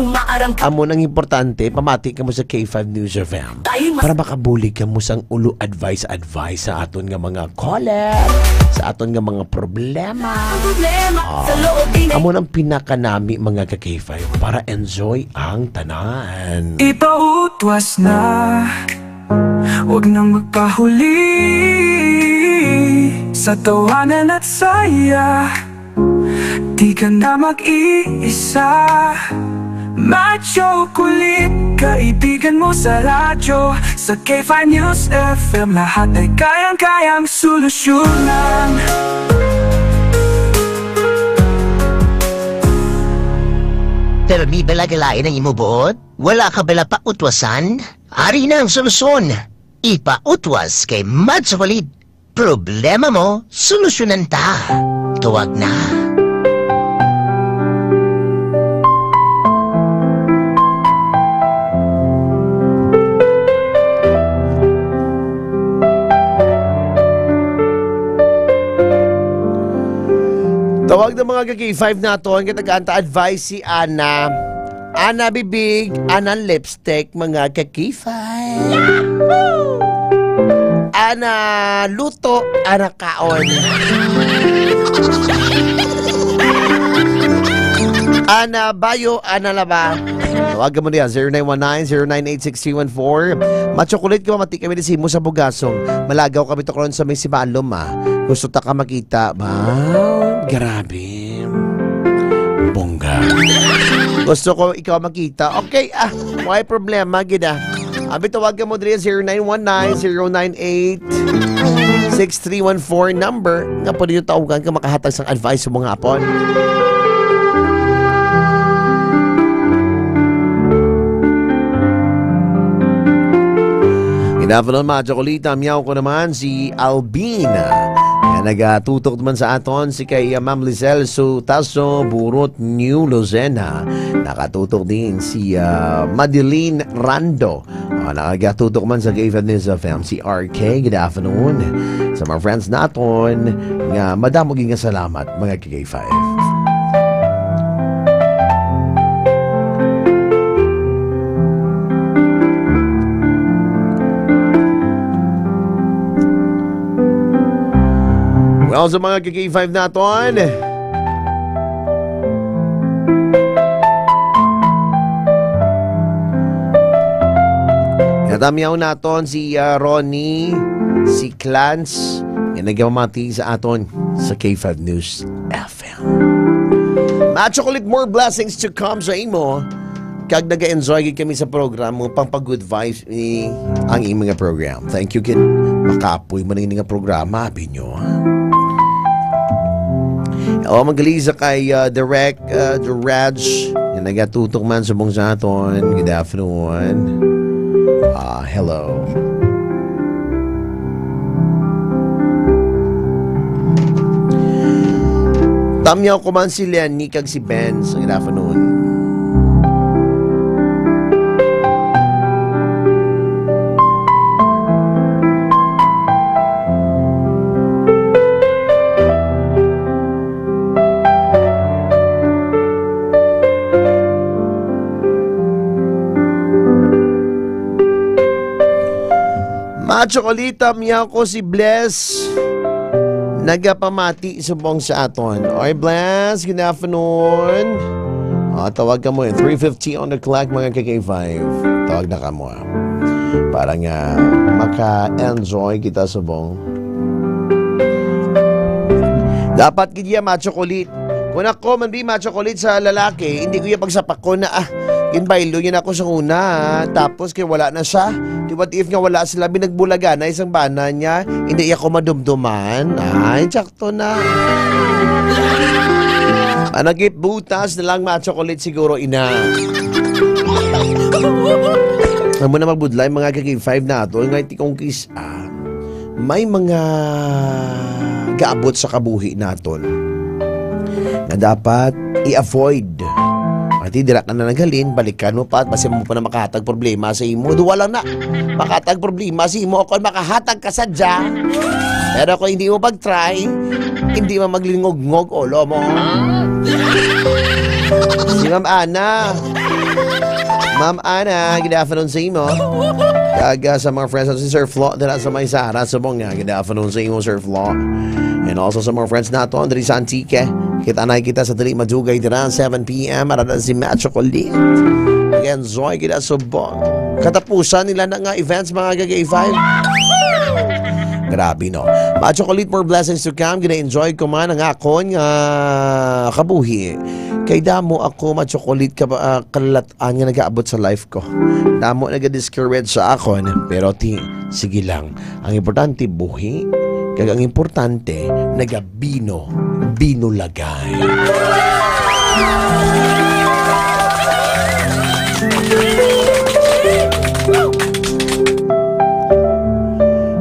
amo nang importante, pamati kamo sa K five News F M para makabulig kamo sang ulo advice-advice sa aton nga mga caller, sa aton nga mga problema. Ah, amo nang pinakanami, mga ka-K five, para enjoy ang tanan. Ipautwas na, wag nang magpahuli. Sa tawanan at saya, di ka na mag-iisa. Macho Kulit, kaibigan mo sa radyo. Sa K five News F M, lahat ay kayang-kayang solusyonan. Pero may bala galain ang imo buot? Wala ka bala pautwasan? Ari na ang solusyon. Ipautwas kay Mad Chocolate. Problema mo, solusyonan ta. Tawag na. Tawag ng mga ka-K five naton, kay tagaan ta advice si Ana. Ana bibig, ana lips. Tek, mga ka-K five. Ana luto, ana kaon. Ana bayo, ana laba. Tawagan mo niya, zero nine one nine, zero nine eight, six three one four. Macho Kulit, ka mamati kami ni Simo sa Bugasong. Malagaw kami to karon sa may Sibalom, ah. Gusto ta ka makita ba? Grabe. Bongga. Gusto ko ikaw makita. Okay, ah, may problema gid, ah. Abi, tawagan mo diri, zero nine one nine, zero nine eight, six three one four number nga pwede nyo tawagan kung makahatag sang advice sa mga apon. Good afternoon, mga Chocolita. Miyaw ko naman si Albina. Nga nagatutok naman sa aton si kay, uh, Ma'am Lizelle Sutaso, Burot, New Lucena. Nakatutok din si, uh, Madeline Rando. Uh, nakagatutok man sa K five News F M si R K. Good afternoon. Sa mga friends naton, nga madamo gid nga salamat, mga K five. Well, sa mga ka-K five naton, natamyaw naton si, ah, Ronnie, si Clans, nga nagamati sa aton sa K five News F M. Mga Chocolate, more blessings to come sa imo. Kag naga-enjoy gid kami sa program mo, pang pag-good vibes ni ang imo nga program. Thank you, kid. Makapoy man ang ini nga programa, abi nyo, ha? O, magaliza kay, uh, Direk, uh, Raj, nga nagatutok man subong sa aton. Good afternoon. Ah, hello. Tamyaw ko man si Lenny kag si Ben sa good afternoon. Mga Chocolita, miyaw ko si Bless. Nagapamati subong sa aton. Oy, Bless, good afternoon. Ah, tawag ka mo eh. Three fifty on the clock, mga ka-K five. Tawag na ka mo, ah. Para nga maka-enjoy kita subong. Dapat gid ya, mga Chocolita. Kung ako man di ma-chocolate sa lalaki, hindi ko yung pagsapakon na, ah, ginbaylo niya na ako sa una, ah. Tapos kay wala na siya. Di, what if nga wala sila, binagbulagan na isang bana niya, hindi ako madumduman. Ay, sakto na. Panagip butas na lang ma-chocolate siguro, ina. Ang muna magbudlay, mga ka-K five nato, nga itikong kis-, ah, may mga gaabot sa kabuhi naton. dapat i-avoid. Ati, dira ka na naghalin, balikan mo pa, basi mo pa na makahatag problema sa imo. Duwa lang na. Makahatag problema sa imo, ako makahatag ka sadya. Pero kung hindi mo pag-try, hindi man maglingog-ngog ulo mo. Si Ma'am Ana. Ma'am Ana, good afternoon sa imo. Kag, ah, sa mga friends nato, si Sir Flo, dira sa may Sara, subong nga, good afternoon sa imo, Sir Flo. And also sa mga friends nato, diri sa Antique. Kita na kita sa dili madugay dira, seven p m, ara na si Macho Colleen. Mag-enjoy kita subong. Katapusan nila na nga events, mga ka-K five. Grabe, no? Macho Colleen, more blessings to come. Gina-enjoy ko man ang akon nga kabuhi. Kay damo ako, Macho Colleen, ka, ah, kalat-an nga nag-aabot sa life ko. Damo naga-discourage sa akon, pero ti, sige lang. Ang importante, buhi. Kag ang importante, nagabino, binulagay.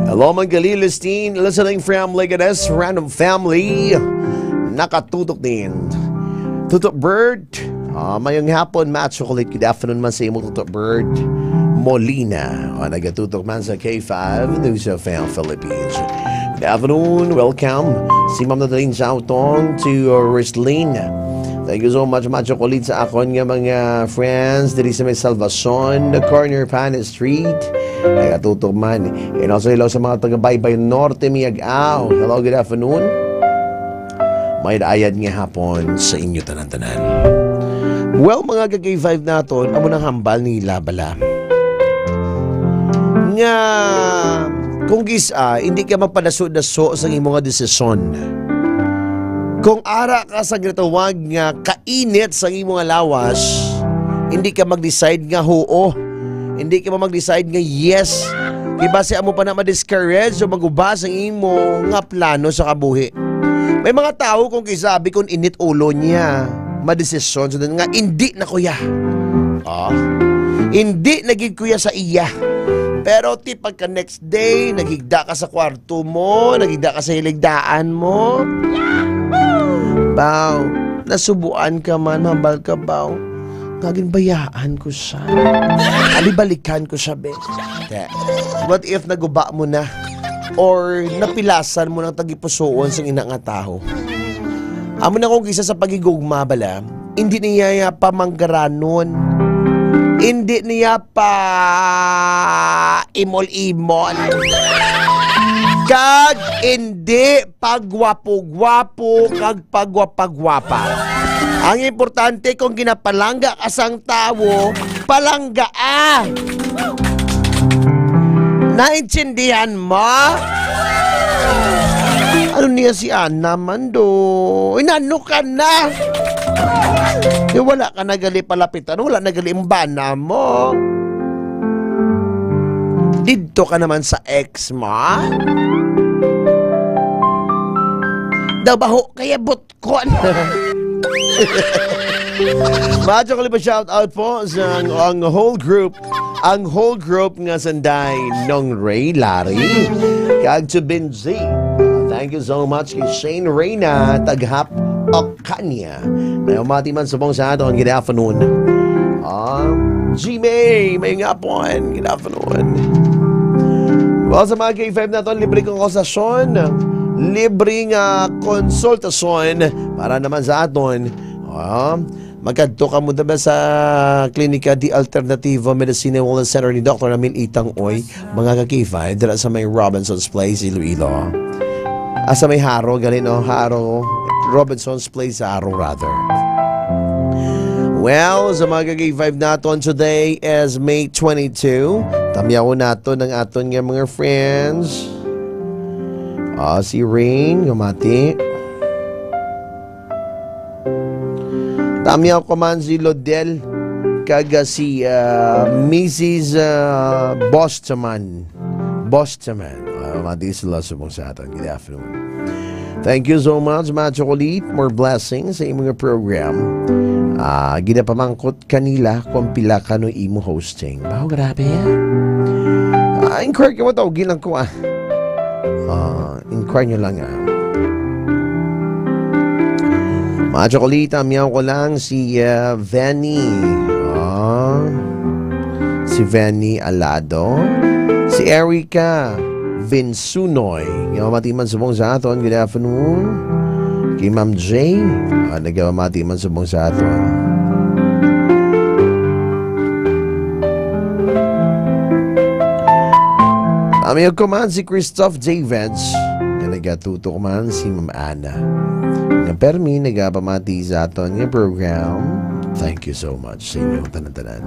Hello, Manggalil, Listin, listening from Leganes, Random Family. Nakatutok din. Tutok Bird, ah, mayong hapon, Macho Colleen. Good afternoon man sa imo, Tutok Bird. Molina, ah, nagatutok man sa K five News F M Philippines. Good afternoon, welcome. Si Ma'am Nadalene Sautong to, uh, Roslyn. Thank you so much, Macho Colleen, sa akon nga mga friends diri sa may Salvacion, the corner Pan Street. Nagatutok man. And also, hello sa mga taga Baybay Norte, Miag-aw. Hello, good afternoon. May ayad nga hapon sa inyo tanan-tanan. Well, mga ka-K five naton, amo nang hambal nila bala. Nga, kung gisa, hindi ka magpadaso-daso sa imo nga desisyon. Kung ara ka sa ginatawag nga kainit sa imo nga lawas, hindi ka mag-decide nga huo. Hindi ka mag-decide nga yes. Kay basi amo pa na ma-discourage o maguba sa imo nga plano sa kabuhi. May mga tawo kung kisabi kung init ulo niya, madesisyon sa nga, "Hindi na, kuya." Ah, hindi na gid, kuya, sa iya. Pero ti pagka next day, naghigda ka sa kwarto mo, naghigda ka sa hiligdaan mo. Baw, nasubuan ka man, hambal ka, baw. Nga ginbayaan ko siya. Abi, balikan ko siya, be. Te, what if naguba mo na? Or napilasan mo ng tagipusuon sa ina nga tawo? Amo na kung isa sa pagigugma bala, hindi niya ya pamanggaranon. Hindi niya pa imol-imol. Kag hindi pagwapo-gwapo kag pagwapagwapa. Ang importante, kung ginapalangga ka sang tawo, palanggaa. Naintindihan mo? Ano niya si Ana man do? Inano ka na? Eh, wala ka na gali palapitan, wala na gali ang bana mo. Didto ka naman sa ex mo? Daw baho kaya butkon. Macho Colleen, shout out po sa ang, ang whole group, ang whole group nga sanday Nong Ray Larry kag to Benji. Thank you so much kay Shane Reyna, taghap Kanya. May umati man subong sa aton. Good afternoon. Ah, G May, may ngapon. Good afternoon. Well, sa mga K five naton, libre kong konsultasyon, libre nga konsultasyon para naman sa aton. Ah, magkadto ka mo diba sa Klinika de Alternativo Medicina Wellness Center ni Doktor Ramil Itang Oy, mga ka-K five, dira sa may Robinson's Place, Iloilo. Asa may Haro, gali, no? Haro, Robinson's Place, Haro, rather. Well, sa mga ka-K five naton, today is May twenty-two. Tamyawon naton ang aton nga mga friends. Ah, si Rain, humati. Tamyaw ko man si Lodel, kag, ah, si, ah, Missus, ah, Bostaman. Bostaman. Ah, mati sila subong sa aton. Good afternoon. Thank you so much, mga chocolate. More blessings sa imong program. Ah, ginapamangkot kanila kung pila kano imo hosting. Wow, grabe, ah. Ah, inquire ka mo, tawagin lang ko, ah. Ah, inquire nyo lang, ah. Mga tsokolita, miyaw ko lang si, ah, Venny. Ah, si Venny Alado. Si Erica Vinsunoy. Nga mamati man subong sa aton. Good afternoon. Kay Ma'am J. Ah, nagmamati man subong sa aton. Amigo ko man si Christoph J. Veg. Nga nagatutok man si Ma'am Ana. Nga permi nagapamati sa aton nga program. Thank you so much sa inyong tanan-tanan.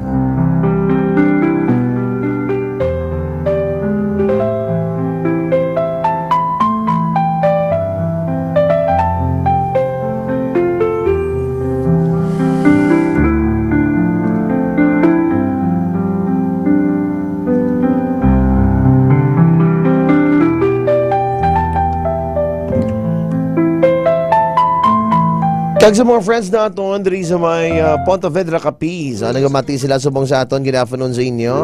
Kag sa mga friends naton diri sa may, ah, Pontevedra, Capiz, ah, nagamati sila subong sa aton. Good afternoon sa inyo.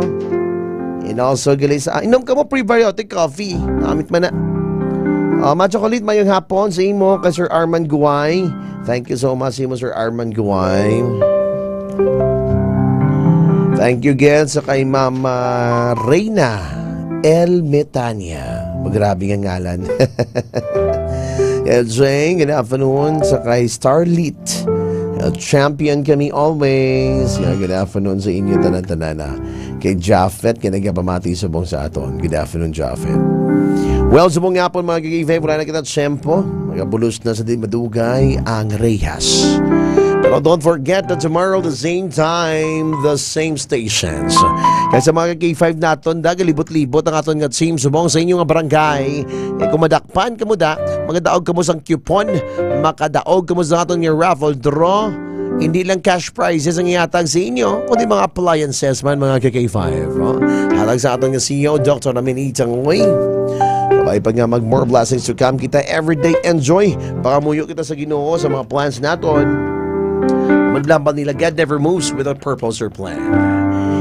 And also, gali sa, ah, inom ka mo prebiotic coffee. Namit man na. Ah, Ma Chocolate, mayong hapon sa imo kay Sir Arman Guway. Thank you so much sa imo, Sir Arman Guway. Thank you again sa kay Mama Reyna El Metania. Magrabe nga ngalan. Kay Jane, good afternoon. Sa kay Starlit. Uh, champion kami always. Yeah, good afternoon sa inyo tanan-tanan, ah. Kay Japhet, kay nagapamati subong sa aton. Good afternoon, Japhet. Well, subong nga po, mga ka-K five, wala na kita tiyempo. Magabulos na sa di madugay ang rehas. Pero don't forget that tomorrow, the same time, the same stations. Kaya sa mga ka-K five naton, da, galibot-libot ang aton nga team subong sa inyo nga barangay. Kay kung madakpan kamo da, magadaog kamo sang coupon, makadaog kamo sa aton nga raffle draw. Hindi lang cash prizes ang ihatag sa inyo, kundi mga appliances man, mga ka-K five, oh. Hatag sa aton nga C E O, Doctor Ramin Itang Uy. Kabay pa nga mag more blessings to come kita everyday. Enjoy. Pangamuyo kita sa Ginoo sa mga plans naton. Madlambal nila, God never moves without purpose or plan.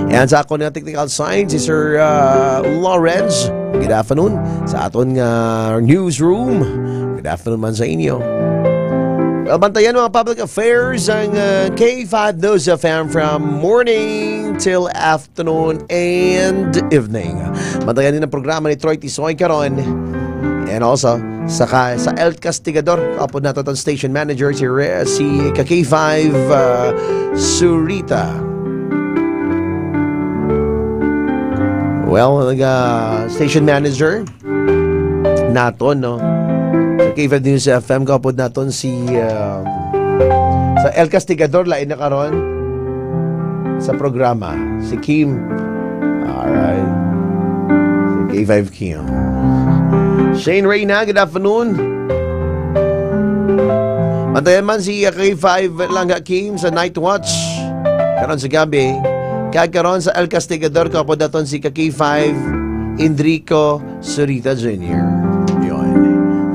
And sa akon nga technical side, si Sir, uh, Lawrence. Good afternoon. Sa aton nga newsroom, good afternoon man sa inyo. Well, bantayan, mga public affairs, ang, uh, K five News F M from morning till afternoon and evening. Bantayan din ang programa ni Troy Tisoy karon. And also, sa ka-, sa El Castigador, kaupod nato ang station manager, si Re-, si ka K five, uh, Surita. Well, nag, uh, station manager naton, no? Sa K five News F M, kaupod naton si, uh, sa El Castigador, lain na karon sa programa, si Kim. Alright. Si K five Kim. Shane Reyna, good afternoon. Bantayan man si K five lang, Kim, sa Night Watch karon sa gabi. Kag karon sa El Castigador, kaupod naton si ka K five, Enrico Surita Junior. Yun.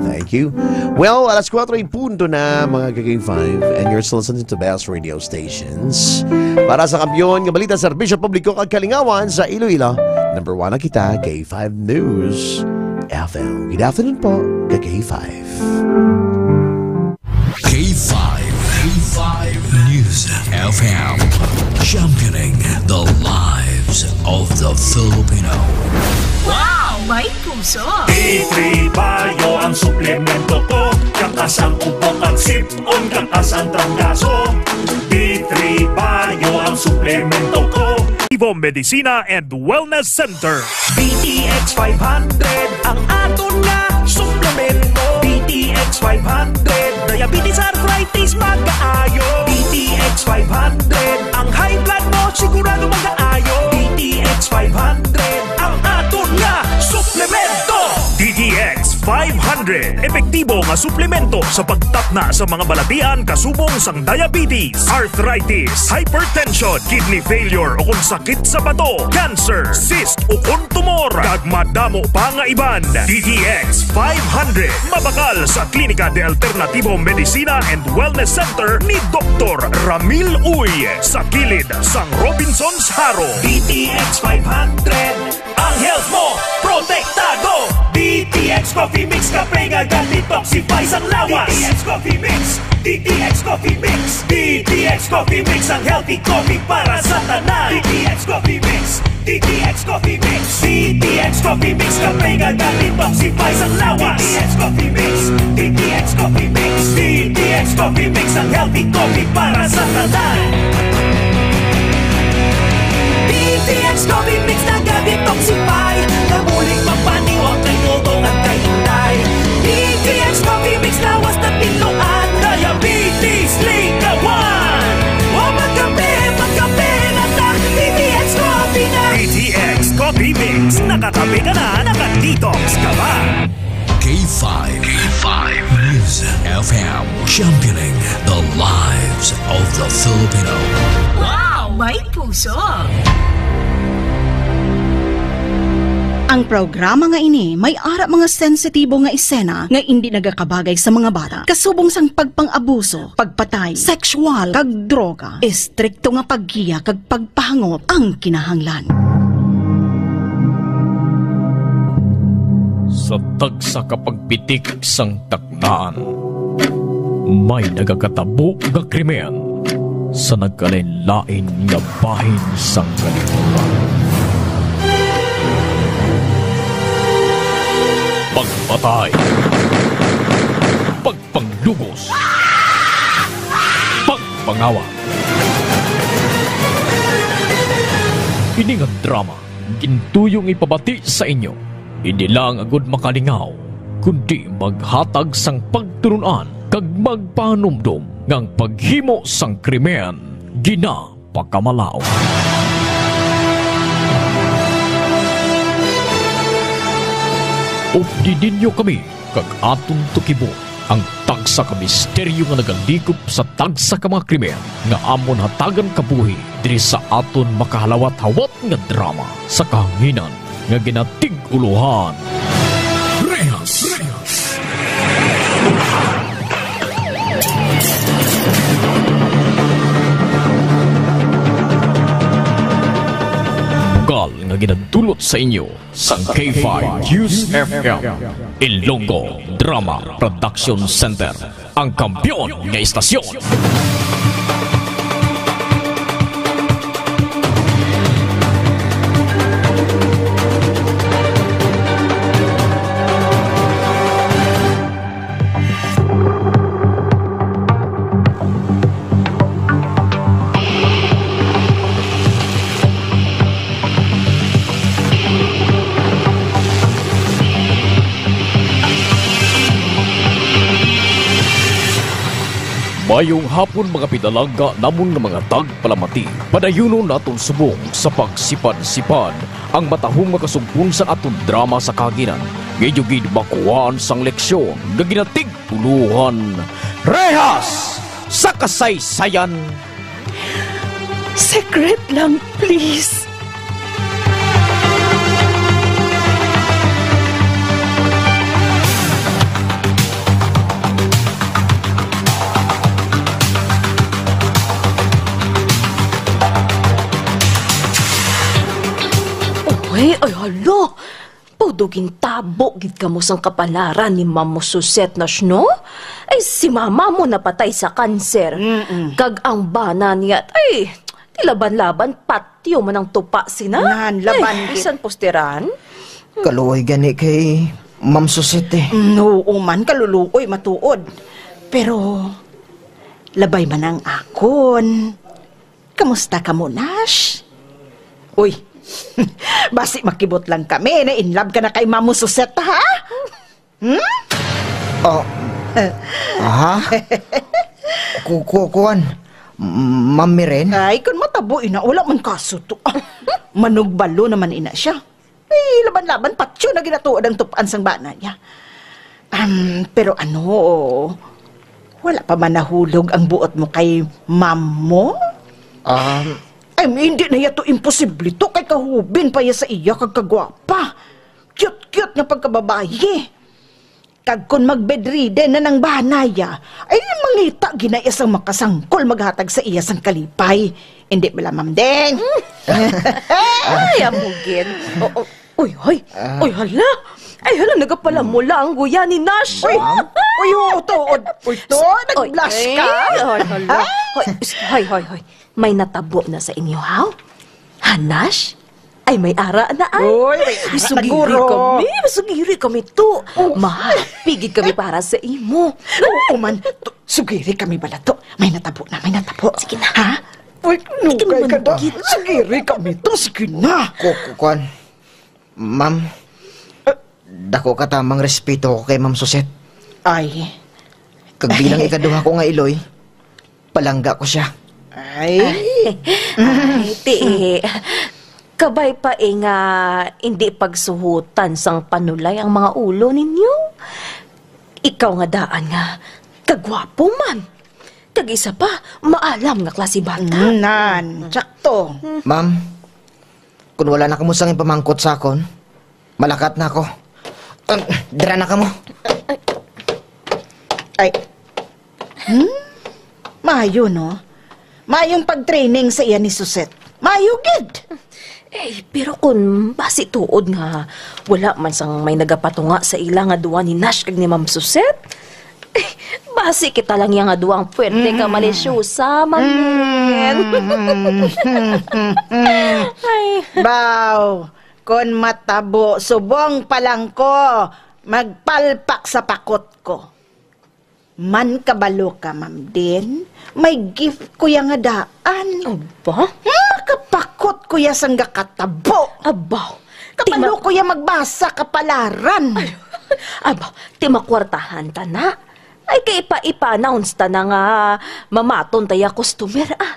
Thank you. Well, alas kuwatro en punto na, mga ka K five, and you're still listening to Best Radio Stations. Para sa kampiyon nga balita, serbisyo publiko kag kalingawan sa Iloilo, number one na kita, K five News F M. Good afternoon po, ka K five. K five, K five News F M, championing the lives of the Filipino. Wow! May puso! D three Bio ang suplemento ko. Kakasang upo, pagsip-on, kakasang trangkaso. D three Bio ang suplemento ko. Tibo Medicina and Wellness Center. D T X five hundred ang aton nga suplemento. D T X five hundred, diabetes, arthritis, magaayo. D T X five hundred, ang high blood mo sigurado magaayo. D T X five hundred ang aton nga suplemento. D T X five hundred, epektibo nga suplemento sa pagtapna sa mga balatian kasubong sang diabetes, arthritis, hypertension, kidney failure o kon sakit sa bato, cancer, cyst o kon tumor, kag madamo pa nga iban. D T X five hundred, mabakal sa Klinika de Alternativo Medicina and Wellness Center ni Doktor Ramil Uy, sa kilid sang Robinsons Jaro. D T X five hundred, ang health mo protektado. D T X Coffee Mix, kape nga ga-detoxify sang lawas. D T X Coffee Mix, D T X Coffee Mix, D T X Coffee Mix, ang healthy coffee para sa tanan. D T X Coffee Mix, D T X Coffee Mix, D T X Coffee Mix, kape nga ga-detoxify sang lawas. D T X Coffee Mix, D T X Coffee Mix, D T X Coffee Mix, ang healthy coffee para sa tanan. D T X Coffee Mix naga-detoxify, nga bulig magpaniwang kay Dodong at kay Inday. D T X Coffee Mix lawas na tinluan, diabetes, likawan. O magkape, magkape na ta, D T X Coffee na. D T X Coffee Mix, nakakape ka na, naka-detox ka pa. K five, K five News F M, championing the lives of the Filipino. Wow! May puso! Ang programa nga ini may ara mga sensitibo nga esena nga indi nagakabagay sa mga bata, kasubong sang pagpang-abuso, pagpatay, sexual, kag droga. Estrikto nga paggiya kag pagpahangop ang kinahanglan. Sa tagsa ka pagpitik sang taknaan, may nagakatabo nga krimen sa nagkalain-lain nga bahin sang kalibutan. Pagpatay, pagpanglugos, pagpangawa. Ini nga drama gintuyong ipabati sa inyo, hindi lang agud makalingaw, kundi maghatag sang pagtulon-an kag magpahanumdom nga ang paghimo sang krimen ginapakamalaut. Updi ninyo kami kag aton tukibon ang tagsa ka misteryo nga nagalikop sa tagsa ka mga krimen nga amon hatagan kabuhi diri sa aton makahalawat-hawat nga drama sa kahanginan nga ginatig-ulohan Rehas. Bugal nga ginadulot sa inyo sang K five News F M, Ilonggo Drama Production Center, ang kampiyon nga istasyon. Mayong hapon, mga pinalangga namon nga mga tagpalamati. Padayunon naton subong sa pagsipad-sipad ang matahom nga kasugpon sang aton drama sa kahanginan, nga inyo gid makuhaan sang leksyon nga ginatig-ulohan Rehas sa Kasaysayan. Secret lang, please. Uy, ay hala! Puro gintabo gid kamo sang kapalaran ni Mamo Suset, Nash, no? Ay, si mama mo napatay sa kanser. Mm-mm. Kag ang bana niya, ay, ti laban-laban, patyo man ang tupa sina. Nan, laban Ay, gid. Bisan posteran. Kaluoy gani kay Ma'am Suset, eh. Mm, oo man, kaluluoy, matuod. Pero, labay man ang akon. Kamusta kamo, Nash? Uy, basi makibot lang kami, na in love ka na kay Mamo Suset, ha? Hmm? Oh. Eh. Ha? Ku-, ku-, kuwan. M-, Ma'am Miren? Ay, kun matabo ina, wala man kaso to. Manugbalo naman ina siya. Ay, laban-laban, patyo na ginatuod ang tupan sang bana niya. Um, pero ano, wala pa man nahulog ang buot mo kay ma'am mo? Um, Ay, hindi na yato imposible to, kay kahubin pa ya sa iya kag kagwapa. Cute-cute nga pagkababayi. Kag kun mag-bedridden na nang bana ya, ay mangita gina iya sang makasangkol maghatag sa iya sang kalipay. Hindi bala, Ma'am Deng? Ay, amo gid. O, o, uy, hoy. Ah. Uy, hala. Ay, hala, nagapalamula ang guya ni Nash. Uy! Uy, oo, tuod. Uy, to, Oy, nag-blush ka? Ay, hala. Ha? Hoy, hoy, hoy, hoy. May natabo na sa inyo, haw? Ha, Nash? Ay, may ara na, ay. Uy, may ara na, sugiri guro. Kami, sugiri kami to. Oh. Mahapigid kami para sa imo. Oo man, to, sugiri kami bala to. May natabo na, may natabo. Sige na. Ha? Uy, Sige nugay naman, ka na. Sige. Sugiri kami to, sige na. Ku-, ku-, kuan. Ma'am, dako ka tamang respeto ko kay Ma'am Suset. Ay. Kag bilang ikaduha ko nga iloy, palangga ko siya. Ay. Ay, ti, eh. Kabay pa, eh, nga hindi pagsuhutan sang panulay ang mga ulo ninyo. Ikaw nga daan nga kagwapo man. Kag isa pa, maalam nga klase bata. Mm, nan, tsakto. Ma'am, kung wala na kamo sang ipamangkot sa akon, malakat na ako. Um, dira na kamo. Ay. Hmm? Maayo, no? Maayong pag-training sa iya ni Suset. Maayo gid. Eh, pero kung basi tuod nga wala man sang may nagapatunga sa ila nga duwa ni Nash kag ni Ma'am Suset, eh, basi kita lang iya nga duwa ang puwerte ka Mm. malisyosa, Ma'am Mel. Mm. Ay. Baw, kon matabo subong pa lang ko, magpalpak sa pakot ko. Man kabalo ka, Ma'am Din, may gift ko ya nga daan. Aba? Hmm, makapakot ko ya sang gakatabo. Aba, Kabalo tima- ko ya magbasa kapalaran. Ay, aba, ti makwartahan ta na. Ay, kay ipa-, ipa-announce ta na nga mamaton ta ya customer, ah.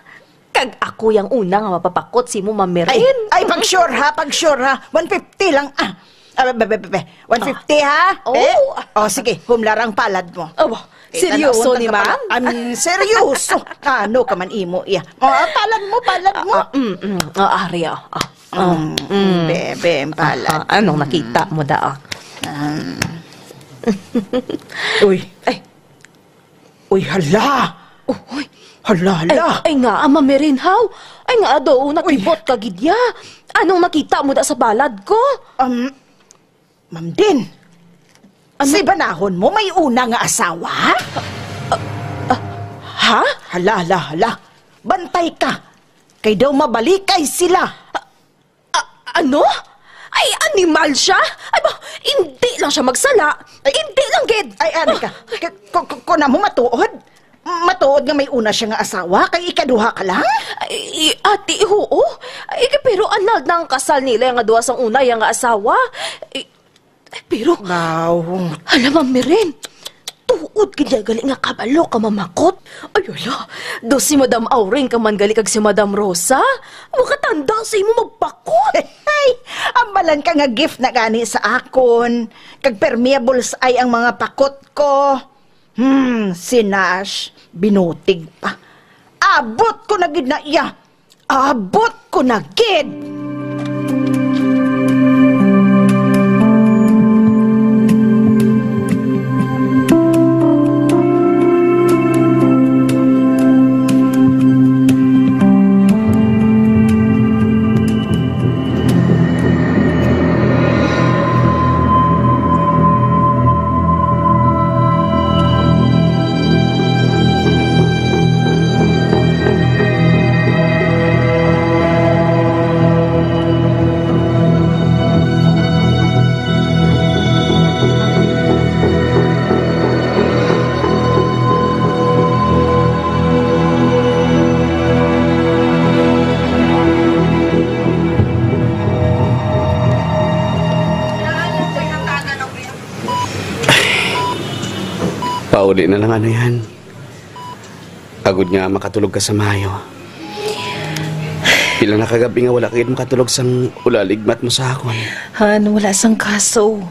Kag ako yang una nga mapapakot si mo, Ma'am Meren. Ay, ay, pag-sure ha, pag-sure ha. One fifty lang, ah. Ah, be, be, be, be. One fifty ha? Ah, oh. Eh? Oh, sige, humlar ang palad mo. Oh, seryoso ni ma'am? Ang seryoso. Ano ka man imo, iya. Oh, palad mo, palad mo. Ah, ah, mm, mm. Ah, ari, ah. Ah, ah, Mm, mm. Bebe, ang palad. Ah, ah, anong nakita mo da, ah? Um. Uy. Ay. Uy, hala! Oh, uy. Hala, hala! Ay, ay nga, Ama Merinhaw! Ay nga, ado, Uy. Nakibot ka gid ya. Anong nakita mo da sa balad ko? Um, Ma'am Din, Ano? Si banahon mo may una nga asawa? Ah, ah, ha? Hala, hala, hala. Bantay ka. Kay daw mabalikay sila. Ah, ano? Ay, animal siya? Ay, ba, hindi lang siya magsala. Ay, hindi lang gid. Ay, ari ka. Ah. K-, k-, k-, kung amo matuod, matuod nga may una siya nga asawa, kay ikaduha ka lang? Ay, ati, oo. Ay, pero annulled na ang kasal nila nga duha sang una ya nga asawa. Ay, ay, pero, Baw. Hala, Ma'am Miren. Tuod gid ya gali nga kabalo ka mamakot. Ay, ala, daw si Madam Auring ka man gali kag si Madam Rosa. Makatanda sa imo magpakot. Hey, ambalan ka nga gift na gani sa akon. Kag permeable sa ay ang mga pakot ko. Hmm, si Nash, binutig pa. Abot ko na gid na iya. Abot ko na gid! Pauli na lang, ano yan? Agod nga makatulog ka sa maayo. Pila na ka gab-i nga wala ka gid makatulog sang ulaligmat mo sa akon. Han, wala sang kaso.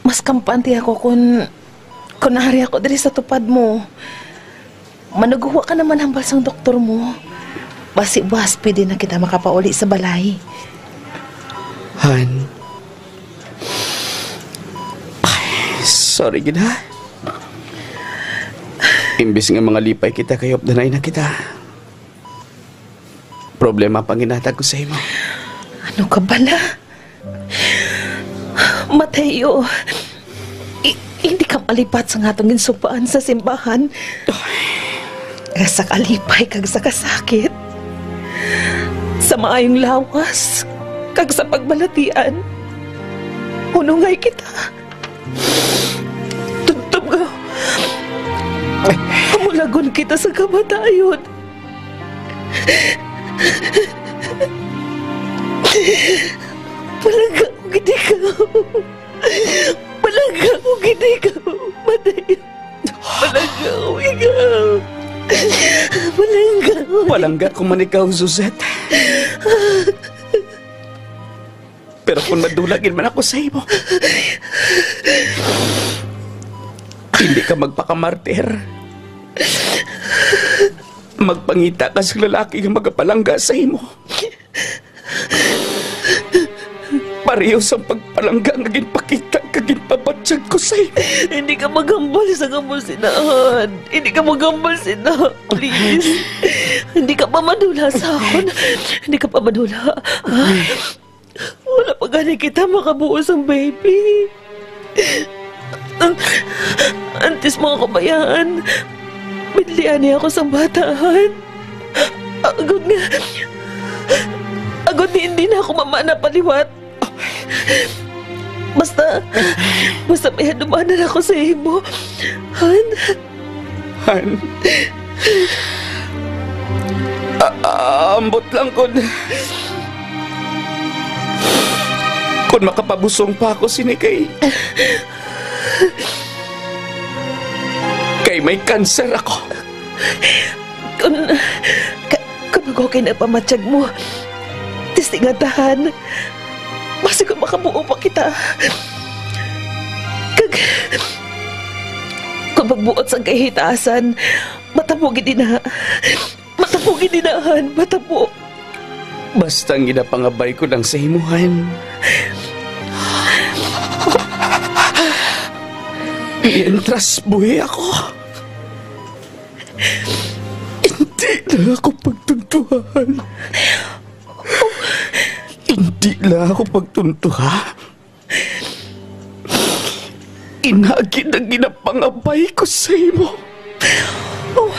Mas kampante ako kun, kun ari ako diri sa tupad mo. Manuguwa ka naman hambal sang doktor mo. Basi buas pwede na kita makapauli sa balay. Han. Ay, sorry gid, ha? Imbis nga mangalipay kita, kay updanay na kita. Problema pa ang ginhatag ko sa imo. Ano ka bala? Mateo, i-, hindi ka malipat sa atong ginsumpaan sa simbahan. Nga sa kalipay kag sa kasakit, sa maayong lawas kag sa pagbalatian, hunongay kita. Tubtob nga hamulagon kita sa kamatayon. Palangga ko gid ikaw. Palangga ko gid ikaw, Mateo. Palangga ko ikaw. Palangga ko. Palangga ko man ikaw, Suzette. Pero kung madula gid man ako sa imo, hindi ka magpakamartir. Magpangita ka sa lalaki nga magapalangga sa imo. Pareho sa pagpalangga nga ginpakita kag ginpabatyag ko sa imo. Hindi ka maghambal sa amo sina, Han. Hindi ka maghambal sina. Please. Hindi ka pa madula sa akon. Hindi ka pa madula. Ha? Wala pa gani kita makabuo sang baby. Antes, mga kabayan, binlian niya ako sang bata, Han. Agod nga, agod nga hindi na ako mamana pa liwat. Basta, basta may hanumanan ako sa imo, Han. Han. A-, ambot lang kun, kun makapabusong pa ako sini kay, kay may cancer ako. Kun, ka-, kun mag-okay na pamatyag mo, testingan ta, Han. Basi kung makabuo pa kita. Kag, kung magbuot sang kahitasan, matabo gid ina. Matabo gid ina, Han. Matabo. Basta ang ginapangabay ko lang sa imo, Han. Mientras buhi ako, hindi na ako pagtuntuhan. Hindi na ako pagtuntuhan. Ina gid ang ginapangabay ko sa imo. Oh,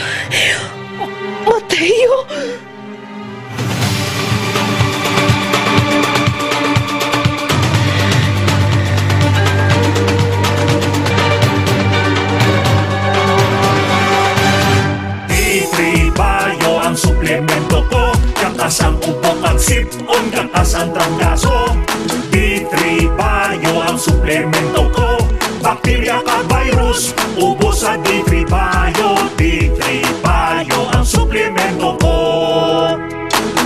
Mateo! D three Bio ang suplemento ko. Katas ang ubo kag sip-on, katas ang trangkaso. D three Bio ang suplemento ko. Bakterya kag virus, ubos sa D three Bio. D three Bio ang suplemento ko.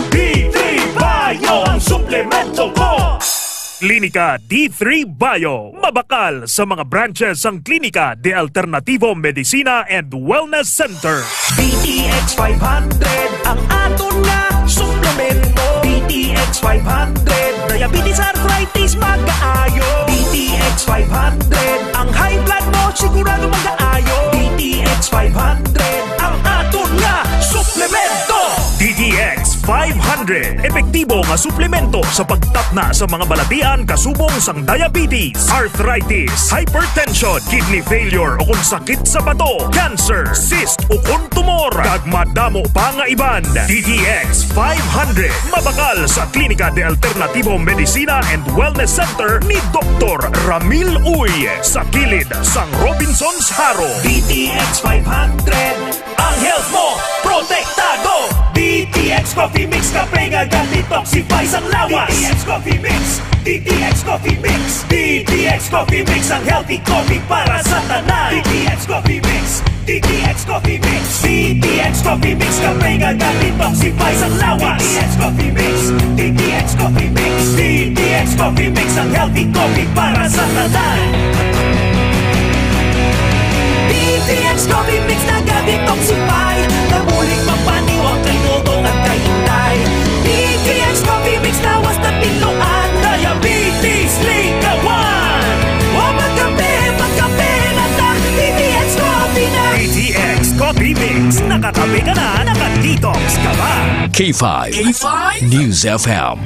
D three Bio ang suplemento ko. Klinika D three Bio, mabakal sa mga branches sang Klinika de Alternativo Medicina and Wellness Center. D T X five hundred ang aton nga suplemento. D T X five hundred, diabetes, arthritis, magaayo. D T X five hundred, ang high blood mo sigurado magaayo. D T X five hundred ang aton nga suplemento. D T X five hundred, epektibo nga suplemento sa pagtatna sa mga balatian kasubong sang diabetes, arthritis, hypertension, kidney failure, o kung sakit sa bato, cancer, cyst, o kung tumor, kag madamo pa nga iban. D T X five hundred, mabakal sa Klinika de Alternativo Medicina and Wellness Center ni Doktor Ramil Uy, sa kilid sang Robinsons Jaro. D T X five hundred, ang health mo protektado. D T X Coffee Mix, kape nga ga-detoxify sang lawas. D T X Coffee Mix, D T X Coffee Mix, D T X Coffee Mix, ang healthy coffee para sa tanan. D T X Coffee Mix, D T X Coffee Mix, D T X Coffee Mix, kape nga ga-detoxify sang lawas. D T X Coffee Mix, D T X Coffee Mix, D T X Coffee Mix, ang healthy coffee para sa tanan. D T X Coffee Mix naga-detoxify, nabulig magpaniwang kay dugo kag kay inday. D T X Coffee Mix lawas na tinluan, diabetes likawan. Wa magkape, magkape na ta, D T X Coffee na. D T X Coffee Mix, nakakape ka na, naka-detox ka pa. K five K five News F M.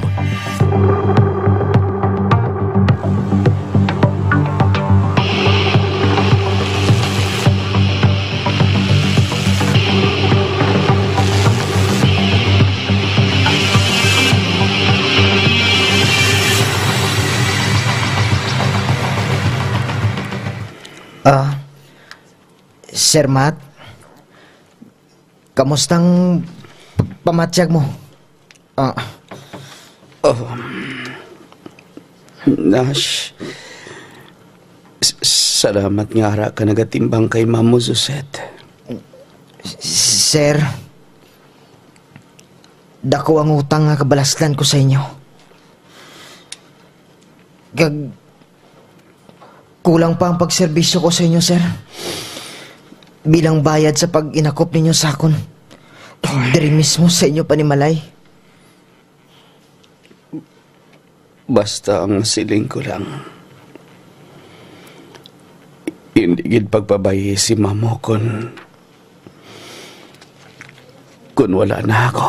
Ah, Sir Matt, kamustang pamatyag mo? Ah, Oh, Nash, s-, salamat nga ara ka nagatimbang kay Ma'am mo, Suzette. Sir, dako ang utang nga kabalaslan ko sa inyo. Kag kulang pa ang pagserbisyo ko sa inyo, sir. Bilang bayad sa pag-inakop ninyo sa akon diri mismo sa inyo panimalay. Basta ang siling ko lang, hindi gid pagpabayi si Ma'am mo kon, kon wala na ako.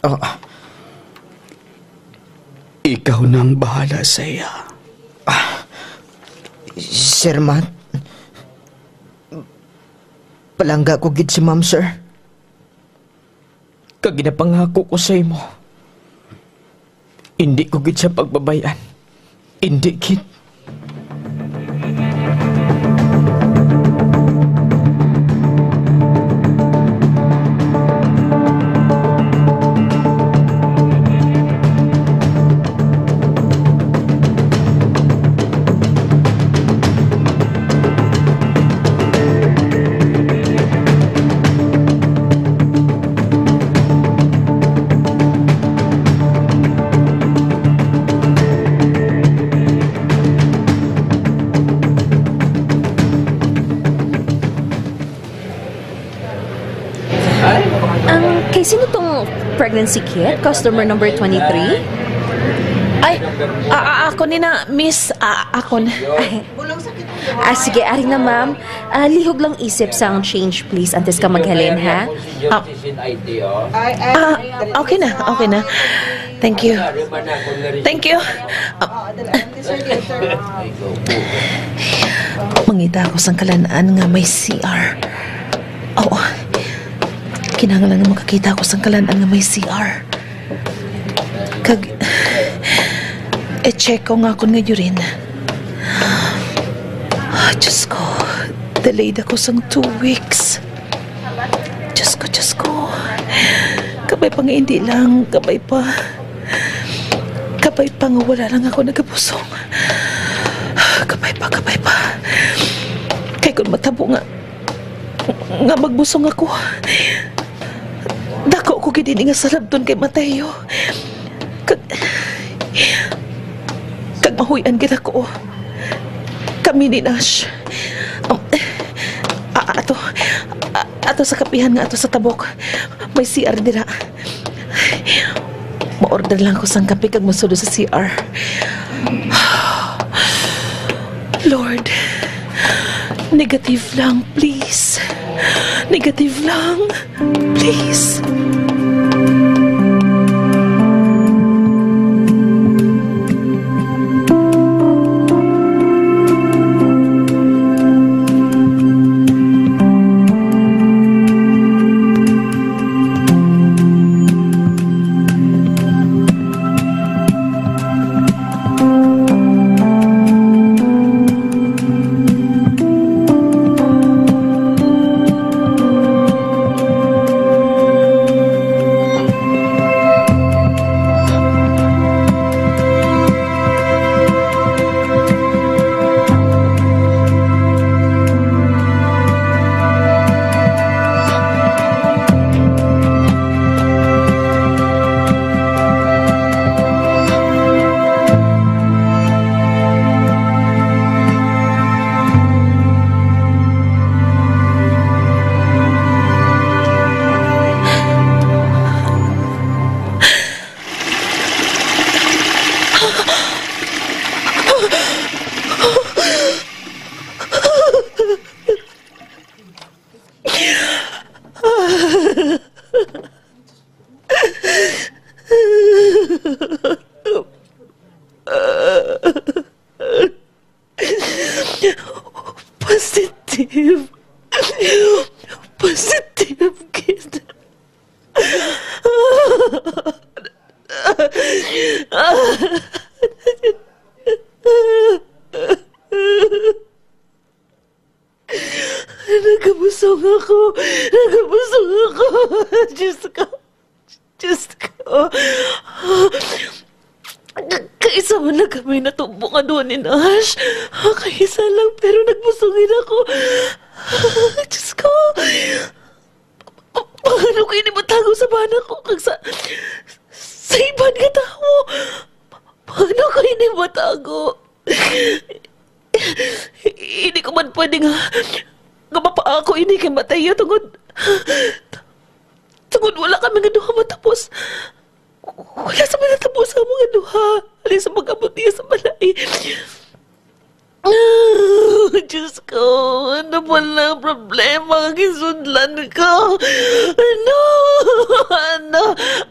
Ah. Ikaw nang bahala sa iya. Ah, Sir Matt, palangga ko gid si Ma'am, sir. Kag ginapangako ko sa imo, indi ko gid siya pagbabayan. Indi gid. Ang, kay sino tong pregnancy kit? Customer number twenty-three? Ay, a-, a-, ako ni na, miss. A-, ako na. Ay. Ah, sige, ari na, ma'am. Ah, lihog lang isip sang change, please, antes ka maghalin, ha? Ah, ah, okay na, okay na. Thank you. Thank you. Ah, mangita ako sang kalan-an nga may C R. Oo. Kinahanglan nga makakita ako sang kalan-an nga may C R. Kag, i-check ko nga akon nga urine. Ah, Diyos ko, delayed ako sang two weeks. Diyos ko, Diyos ko. Kabay pa nga hindi lang, kabay pa. Kabay pa nga wala lang ako nagabusong. Kabay pa, kabay pa. Kay kung matabo nga, nga magbusong ako, dako ko gid ini nga salabton kay Mateo. Kag, kag mahuy-an gid ako. Kami ni Nash. Um, a-, ato, a-, ato sa kapihan nga ato sa tabok. May C R dira. Ma-order lang ko sang kape kag mosulod sa C R. Lord, negative lang, please. Negative lang, please. Positive. Positive gid. Nagabusog ako. Nagabusog ako. Diyos ko. Diyos ko. Kaisa man lang kami natubo nga duha ni Nash. Kaisa lang, pero nagbusog gid ako. Diyos ko. Pa-, paano ko ini matago sa bana ko kag sa, sa iban nga tawo? Pa-, paano ko ini matago? Hindi ko man pwede nga, nga mapaako ini kay Mateo tungod, tungod wala kami nga duha matapos. Wala sa manatapos ang mga duha. Halin sa pag-abot niya sa balay. Ah, Diyos ko, ano pala ang problema nga gisudlan ko? Ano? Ano?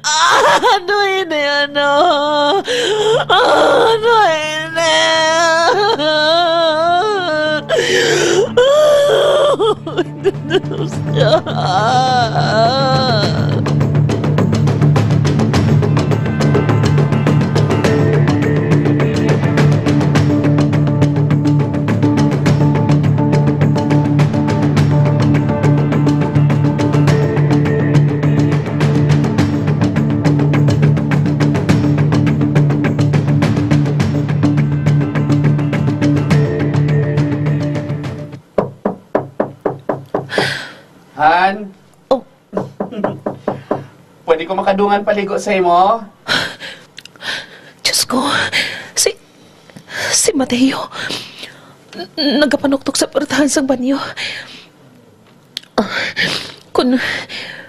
Ah, ano ini? Ano? Ah, ano ini? Han? Oh. Pwede ko makadungan paligo sa imo? Diyos ko, si, si Mateo, n-, nagapanuktok sa puwertahan sang banyo. Ah, kun,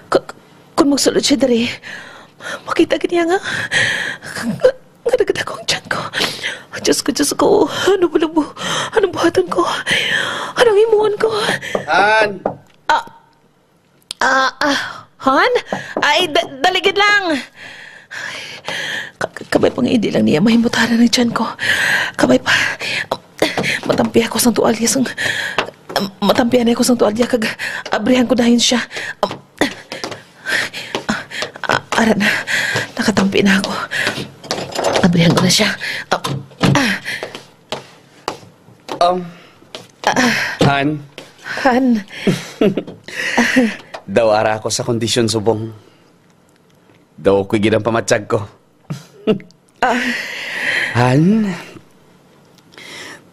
ku-, kun magsulod siya diri, makita gid niya nga, nga, nga nagadago ang tiyan ko. Diyos ko, Diyos ko, ano ba lang bu-, anong buhaton ko? Anong himuon ko? Han! Ah, ah, ah, Han? Ay, da-, dali gid lang. Ay, ka-, ka-, kabay pa nga hindi lang niya mahimutaran ang tiyan ko. Kabay pa. Matampi ako sang tuwalya sang, matampihan ako sang tuwalya kag abrihan ko dayon siya. Ah, ah, ara na. Nakatampi na ako. Abrihan ko na siya. Ah, ah. Um, Han. Han. Daw ara ako sa kondisyon subong. Daw okay gid ang pamatyag ko. Ah. Han,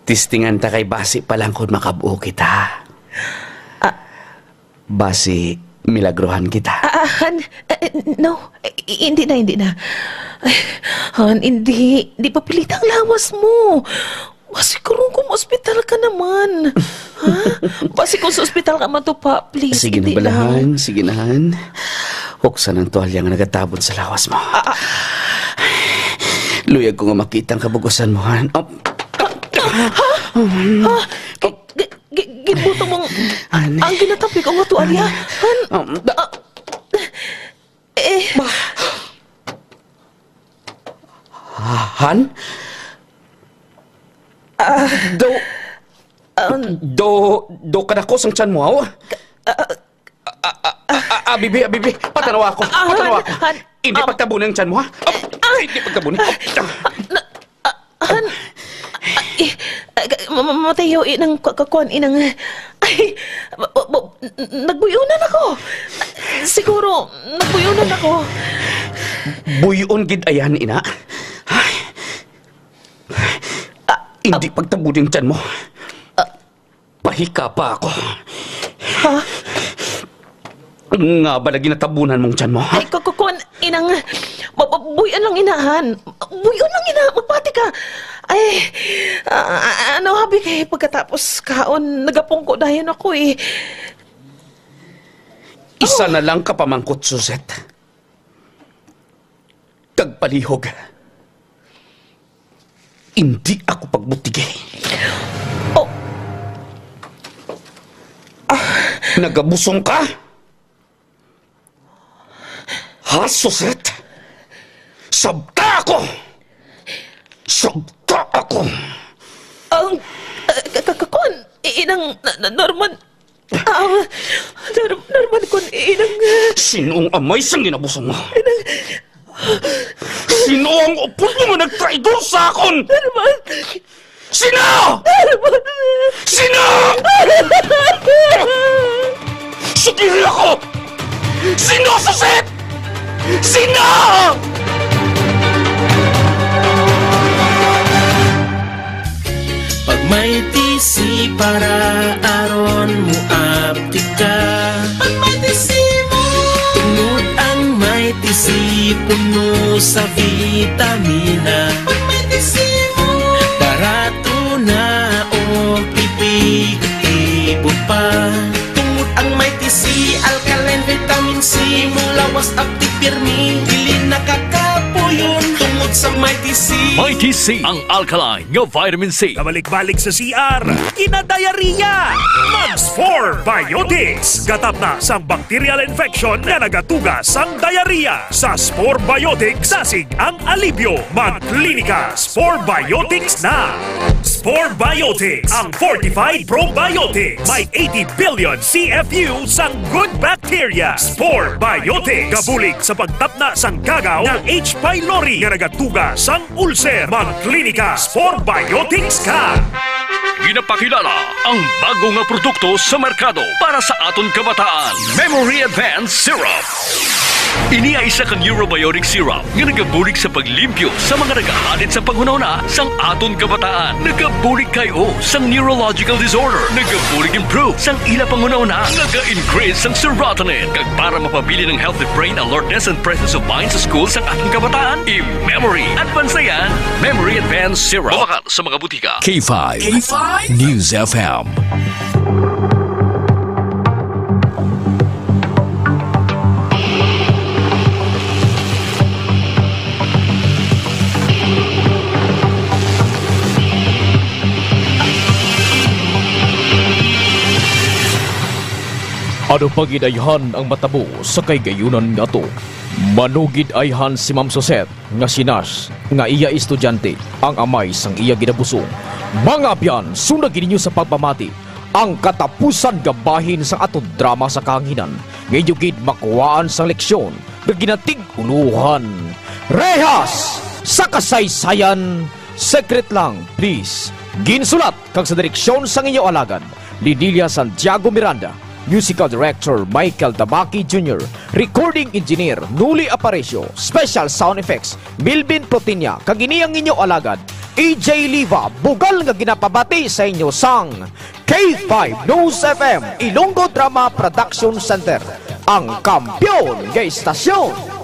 testingan ta kay basi pa lang kon makab-o kita. Ah. Basi milagrohan kita. Ah, ah, Han, eh, eh, no. Eh, hindi na, hindi na. Ay, Han, hindi. Hindi papilita ang lawas mo. Basi karon kung ma-ospital ka naman. Ha? Basi kung sa ospital ka matupa, please, Sige na, hindi lang. Balahan. Sige na, Han. Huksan ang tuwalya nga nagatabon sa lawas mo. Ah, ah. Luyag ko nga makita ang kabugusan mo, Han. Oh. Ha? Ha? Gi-, gi-, gi-, ginbutang mo ang, Ani? Ang ginatampi ko nga tuwalya. Han? Um, da- Ah. Eh. Ba? Han? Ah. Do, Um, do, do kadako sang tiyan mo, aw? Ah, ah, Ah, ah, ah, ah, ah, bibi, ah, bibi, patanawa ako, Ah, patanawa Han, ako. Han, Hindi ah, pagtabuni ang tiyan mo, ha? Ah, ah, hindi pagtabuni. Ah, na, ah, Han, ah, eh, ah, ka-, ma-, ma-, Mateo, inang ka-, kakuan, inang, ay, ba-, ba-, ba-, n-, n-, nagbuyonan ako. Siguro, nagbuyonan ako. Buyon gid ayan, ina. Ay. Ah, hindi ah, pagtabuni ang tiyan mo. Ah, Pahikapa ako. Ha? Nga ba lagi natabunan mong tiyan mo, ha? Ay, ku-, ku-, kuwan, inang, ma-, ma-, buy-an lang, ina, Han. Buy-an lang, ina, magpati ka. Ay, ah, ah, ano, abi kay pagkatapos kaon, nagapungko dayon ako, eh. Isa Oh. na lang ka pamangkot, Suzette. Kag palihog. Indi ako pagbutigi. Oh. Ah. Nagabusong ka? Ha, Suzette? Sabta ako! Sabta ako! Ang, ah, ka-, ka-, ka-, kuwan, i-, inang na-, na-, Norman, Ah, Nor-, Norman, kun inang, ah, Sino ang amay sang ginabusong mo? Inang, Sino ang upod mo nga nagtraidor sa akon? Norman! Sino? Norman! Sino? Tugiri ako! Sino, Suset? Sino? Pag may T C para aron mo aptik ka. Pag may T C mo. Tungod ang may T C puno sa vitamina. Pag may T C mo. Barato na o epektibo pa. Tungod ang may T C, alkaline vitamin C, mulawas aptik pirmi, dili nakakapuyon. Tungod sa may T C. May T C, ang alkaline nga vitamin C. Kabalik-balik sa C R, kinadayariya. Mag Spore Biotics. Gatap na sang bacterial infection nga nagatuga sang diarrhea. Sa Spore Biotics, dasig ang alibyo. Mag Klinika Spore Biotics na. Spore Biotics, ang fortified probiotics. May eighty billion C F U sang good bacteria. Spore Biotics. Gabulig sa pagtapna sang kagaw nga H. pylori nga nagatuga sang ulcer. Mag Klinika Spore Biotics ka. Ginapakilala ang bago nga produkto sa merkado para sa aton kabataan. Memory Advance Syrup. Ini ay isa ka neurobiotic syrup nga nagabulig sa paglimpyo sa mga nagahalin sa panghunahuna sang aton kabataan. Nagabulig kay o sang neurological disorder. Nagabulig improve sang ila panghunahuna. Naga-increase sang serotonin. Kag para mapabilin ang healthy brain alertness and presence of mind sa school sang aton kabataan, i-memory. Advance na yan. Memory Advance Syrup. Mabakal sa mga butika. K five K five News F M. Ano pa gid ayhan ang matabo sa kahigayonan nga ato? Manugid ayhan si Ma'am Suzette nga si Nash nga iya estudyante ang amay sang iya ginabusong. Mga abyan, sunda gid ninyo sa pagpamati ang katapusan nga bahin sang aton drama sa kahanginan, nga inyo gid makuhaan sang leksyon nga ginatig-ulohan. Rehas sa kasaysayan, secret lang, please. Ginsulat kag sa direksyon sang inyo alagad, Linilia Santiago Miranda. Musical Director, Michael Tabaki Junior. Recording Engineer, Nuli Aparicio. Special Sound Effects, Milvin Protinia. Kag ini ang inyo alagad, E J Liva. Bugal nga ginapabati sa inyo sang K five News F M, Ilonggo Drama Production Center, ang kampiyon nga istasyon.